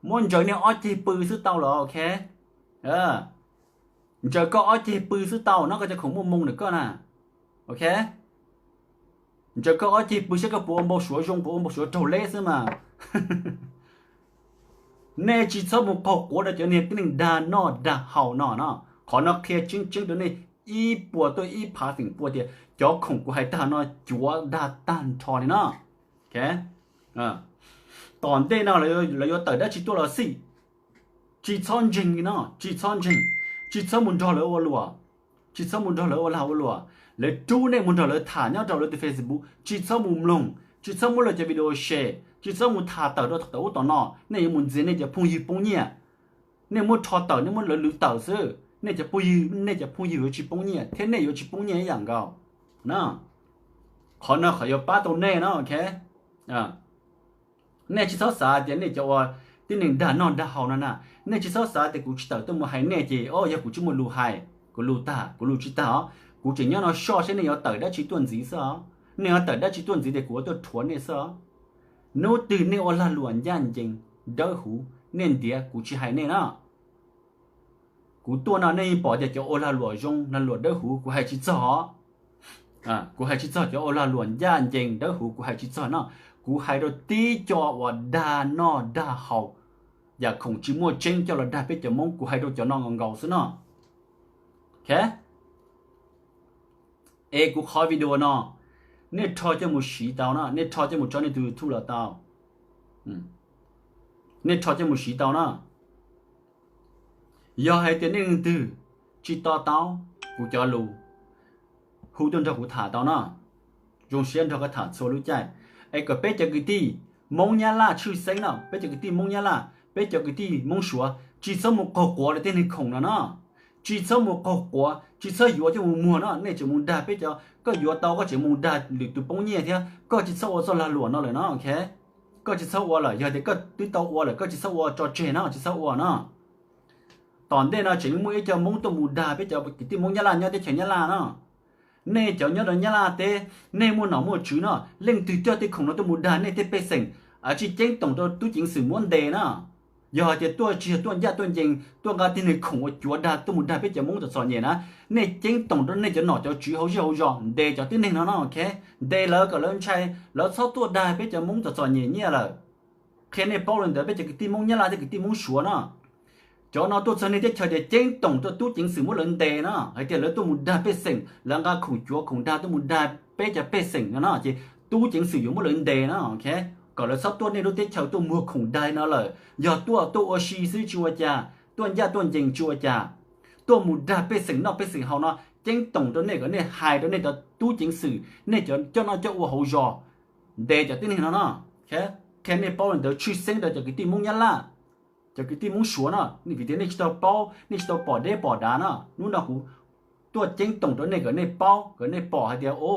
muab ntsaws nej ob ceg pw xwb tau los, ok? Ntsaws koj ob ceg pw xwb tau no, koj cov khoom muaj moo ntawm koj na, ok? Ntsaws koj ob ceg pw saib koj puas ua npau suav zoo, puas ua npau suav raug leb xwb mas. Nej tsis txhob mus qaug quav rau cov niag tib neeg dag noj dag haus no no. Qhov no qhia tseeb tseeb rau nej ib puas tuaj ib phav feem pua tias cov khoom kuv hais tag no cuav dag tag nrho li no. Tom ntej no lawv yuav tawm dab tsi tuaj los xij, tsis txhob ntseeg li no, tsis txhob ntseeg, tsis txhob mus nrog lawv ua luam, tsis txhob mus nrog lawv ua lag ua luam. Lawv rub nej mus nrog lawv tham nyob rau lawv tus Facebook, tsis txhob mus mloog, tsis txhob muab lawv cov video share, tsis txhob mus tham tawm rau tom ub tom no. Nej yuav mus ntxias nej cov phooj ywg poob nyiaj. Nej muab rho tawm, nej muab lawv lwv tawm xwb, nej cov phooj ywg, nej cov phooj ywg yuav tsis poob nyiaj thiab nej yuav tsis poob nyiaj ib yam nkaus na. Qhov no qhov yuav pab tau nej no, ok? Nej tsis txhob xav tias nej cov ua tib neeg dag noj dag haus no na, nej tsis txhob xav tias kuv tsis tawm tuaj mus hais nej ces o yog kuv tsis muaj lus hais, kuv lus tag, kuv lus tsis tag os. Kuv tseem nyob no soj seb nej yuav tawm dab tsi tuaj ntxiv xwb os. Nej yuav tawm dab tsi tuaj ntxiv ces kuv yuav tuaj rhuav nej xwb os. Hnub twg nej ua lag luam ncaj ncees dawb huv, nej ntiav kuv tsis hais nej na. Kuv tuaj no nej yeej pom tias cov ua lag luam zoo, lag luam dawb huv kuv hais tsis txog os. Kuv hais tsis txog cov ua lag luam ncaj ncees dawb huv, kuv hais tsis txog no. Kuv hais rau tib co uas dag noj dag haus, yam khoom tsis muaj tseeb coj los dag peb cov Hmoob, kuv hais rau cov no nkaus nkaus xwb no. Es kuv qhov video no, nej rho coj mus siv tau na, nej rho coj mus tso nej tus YouTube los tau. Nej rho coj mus siv tau na. Yog hais tias nej leej twg tsis to taub kuv cov lus, hu tuaj nrog kuv tham tau na. Zoo siab nrog koj tham txhua lub caij. Es kom peb cov kwv tij Hmoob Nyab Laj tshwj xeeb no, peb cov kwv tij Hmoob Nyab Laj, peb cov kwv tij Hmoob Suav tsis txhob mus qaug quav rau tej neeg khoom no no. Tsis txhob mus qaug quav, tsis txhob yuav coj mus muag no. Nej tseem mus dag peb cov, koj yuav tau koj tseem mus dag lwm tus poob nyiaj thiab, koj tsis txhob ua txoj lag luam no lawm no, ok? Koj tsis txhob ua lawm, yog tias koj twb tau ua lawm koj tsis txhob ua tso tseg no, tsis txhob ua no. Tom ntej no tseem muaj ib co Hmoob tuaj mus dag peb cov kwv tij Hmoob Nyab Laj nyob teb chaws Nyab Laj no. Nej cov nyob rau Nyab Laj teb, nej muaj nom muaj tswv no, leej twg coj tej khoom no tuaj mus dag nej tej pej xeem, tsis ceeb toom rau tub ceev xwm muab ntes na. Yog hais tias tuaj tsis yog tuaj ncaj tuaj ncees tuaj nqa tej neeg khoom uas cuav dag tuaj mus dag peb cov Hmoob txom txom nyem na, nej ceeb toom rau nej cov nom cov tswv hauv zej hauv zos ntes cov tib neeg no no, ok? Ntes lawv kom lawv ntshai, lawv txhob tuaj dag peb cov Hmoob txom txom nyem nyiaj lawm. Qhia nej paub li ntawd peb cov kwv tij Hmoob Nyab Laj thiab kwv tij Hmoob Suav no. Cov no tuaj txog nej teb chaws ces ceeb toom rau tub ceev xwm muab lawv ntes na, hais tias lawv tuaj mus dag pej xeem, lawv nqa khoom cuav khoom dag tuaj mus dag peb cov pej xeem no no ces tub ceev xwm yuav muab lawv ntes na, ok? Kom lawv txhob tuaj nej lub teb chaws tuaj muag khoom dag no lawm. Yog tuaj tuaj ua si xwb tsis ua cas, tuaj ncaj tuaj ncees tsis ua cas, tuaj mus dag pej xeem noj pej xeem haus no ceeb toom rau nej kom nej hais rau nej cov tub ceev xwm, nej cov coj noj coj ua hauv zos, ntes cov tib neeg no no. Qhia nej paub li ntawd tshwj xeeb rau cov kwv tij Hmoob Nyab Laj, cov kwv tij Hmoob Suav no, vim tias nej tsis tau paub, nej tsis tau pom deb pom dav no. Hnub no kuv tuaj ceeb toom rau nej kom nej paub kom nej pom hais tias o,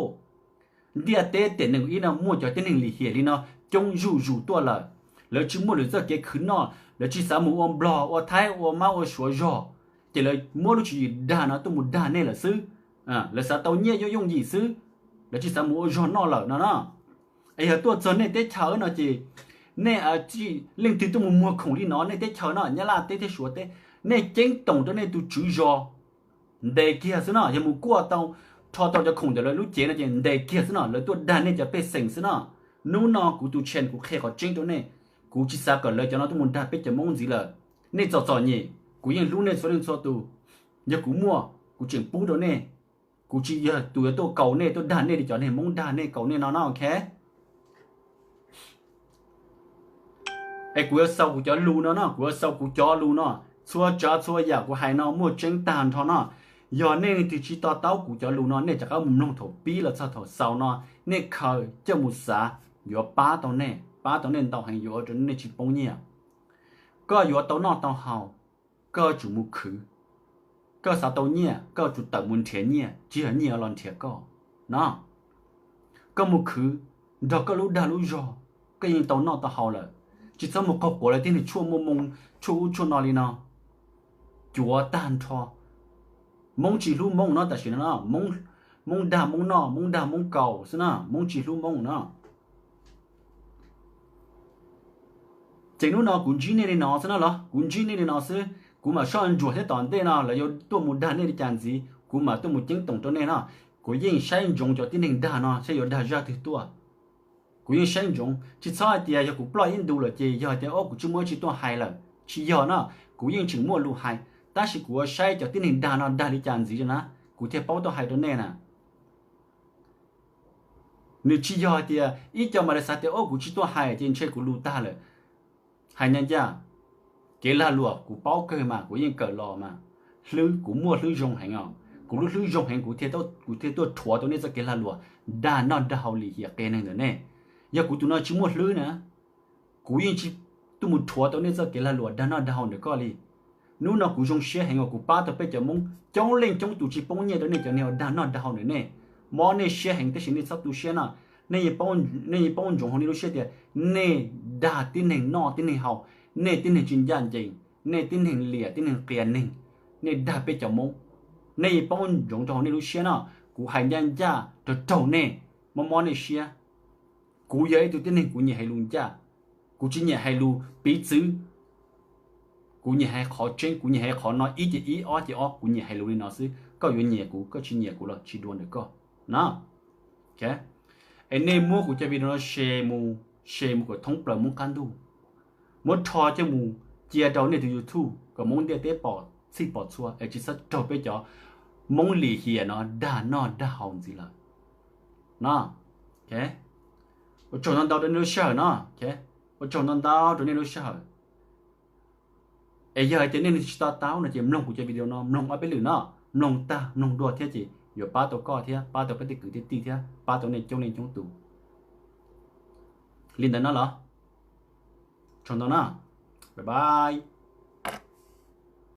ntiaj teb tiam nees ib no muaj cov tib neeg lim hiam li no coob zuj zus tuaj lawm. Lawv tsis muaj lwm txoj kev khwv noj, lawv tsis xav mus ua Nplog ua Thaib ua Mab ua Suav zog, ces lawv muab lub tswv yim dag no tuaj mus dag nej lawm xwb. Lawv xav tau nyiaj yooj yooj yim xwb, lawv tsis xav mus ua zog noj lawm no na. Es yog tuaj txog nej teb chaws no ces nej leej twg tuaj mus muag khoom li no nej teb chaws no, Nyab Laj teb thiab Suav teb, nej ceeb toom rau nej tus tswv zos, ntes kiag xwb no. Yog mus kuaj tau, rho tau cov khoom ntawm lawv lub cev no ces ntes kiag xwb no, lawv tuaj dag nej cov pej xeem xwb no. Hnub no kuv tus channel kuv qhia qhov tseeb rau nej, kuv tsis xav kom lawv cov no tuaj mus dag peb cov Hmoob ntxiv lawm. Nej txom txom nyem, kuv yeej hlub nej txhua leej txhua tus. Yog kuv muaj, kuv tseem pub rau nej, kuv tsis yog tus yuav tuaj kaus nej, tuaj dag nej li cov neeg Hmoob dag nej kaus nej no no, ok? Es kuv yuav xaus kuv cov lus no no, kuv yuav xaus kuv cov lus no. Txhua tsav txhua yam kuv hais no muaj tseeb tag nrho no. Yog nej leej twg tsis to taub kuv cov lus no, nej rov qab mus mloog thaum pib los txog thaum xaus no, nej khaws coj mus xav, yuav pab tau nej, pab tau nej ntau heev, yuav ua rau nej tsis poob nyiaj. Koj yuav tau noj tau haus, koj yuav tsum mus khwv. Koj xav tau nyiaj, koj yuav tsum tawm mus nrhiav nyiaj, tsis yog nyiaj los nrhiav koj no. Koj mus khwv, nrog koj lub dag lub zog, koj yeej tau noj tau haus lawm. Tsis txhob mus qaug quav lawv tej niag tshuaj muaj moo, tshuaj ub tshuaj no li no. Cuav tag nrho. Hmoob tsis hlub Hmoob no tam sim no, Hmoob dag Hmoob noj, Hmoob dag Hmoob kaus xwb na, Hmoob tsis hlub Hmoob no. Ces hnub no kuv ntsib nej li no xwb na los, kuv ntsib nej li no xwb, kuv mam soj ntsuam thiab tom ntej no lawv yuav tuaj mus dag nej li cas ntxiv, kuv mam tuaj mus ceeb toom rau nej no. Kuv yeej saib ntsoov cov tib neeg dag no saib yuav dag zaj twg tuaj. Kuv yeej saib ntsoov, tsis txhob hais tias yog kuv ploj ib ntu lawm ces yog tias o kuv tsis muaj ib tsi tuaj hais lawm, tsis yog na. Kuv yeej tseem muaj lus hais, tab sis kuv ua saib cov tib neeg dag no dag li cas ntxiv na, kuv thiaj paub tuaj hais rau nej na. Nws tsis yog hais tias ib co mas lawv xav tias o kuv tsis tuaj hais ces ntshe kuv lus tag lawm. Hais ncaj ncaj, kev lag luam kuv paub kawg mas kuv yeej kawm los mas. Hlwb, kuv muaj hlwb zoo heev os, kuv lub hlwb zoo heev, kuv thiaj tuaj rhuav tau nej txoj kev lag luam dag noj dag haus lim hiam qias neeg ntawm nej. Yog kuv tus no tsis muaj hlwb na, kuv yeej tsis tuaj mus rhuav tau nej txoj kev lag luam dag noj dag haus ntawm koj li. Hnub no kuv zoo siab heev uas kuv pab tau peb cov Hmoob coob leej coob tus tsis poob nyiaj rau nej cov neeg uas dag noj dag haus ntawm nej. Mob nej siab heev tab sis nej txhob tu siab no. Nej yeej paub ntsoov hauv nej lub siab tias nej dag tib neeg noj tib neeg haus, nej tib neeg tsis ncaj ncees, nej tib neeg liam tib neeg qias neeg, nej dag peb cov Hmoob. Nej yeej paub ntsoov rau hauv nej lub siab no, kuv hais ncaj ncaj rau raug nej, mob mob nej siab. Kuv yog ib tug tib neeg kuv nyiam hais lus ncaj, kuv tsis nyiam hais lus piv txwv. Kuv nyiam hais qhov tseeb, kuv nyiam hais qhov no ib ces ib, ob ces ob, kuv nyiam hais lus li no xwb. Koj yuav nyiam kuv, koj tsis nyiam kuv los tsis dua ntawm koj na. Es nej muab kuv cov video no share mus, share mus kom thoob plaws Hmoob qab ntuj. Muab rho coj mus cia rau nej tus YouTube kom Hmoob ntiaj teb pom txhij pom txhua es tsis txhob raug peb cov Hmoob lim hiam no dag noj dag haus ntxiv lawm no. Ua tsaug ntau ntau rau nej lub sij hawm no. Ua tsaug ntau ntau rau nej lub sij hawm. Es yog hais tias nej tsis to taub no ces mloog kuv cov video no mloog ob peb lwm no, mloog tag mloog dua thiab ces yuav pab tau koj thiab pab tau peb tej kwv tej tij thiab pab tau nej coob leej coob tus. Li ntawd no los, tsaug ntau na, bye bye.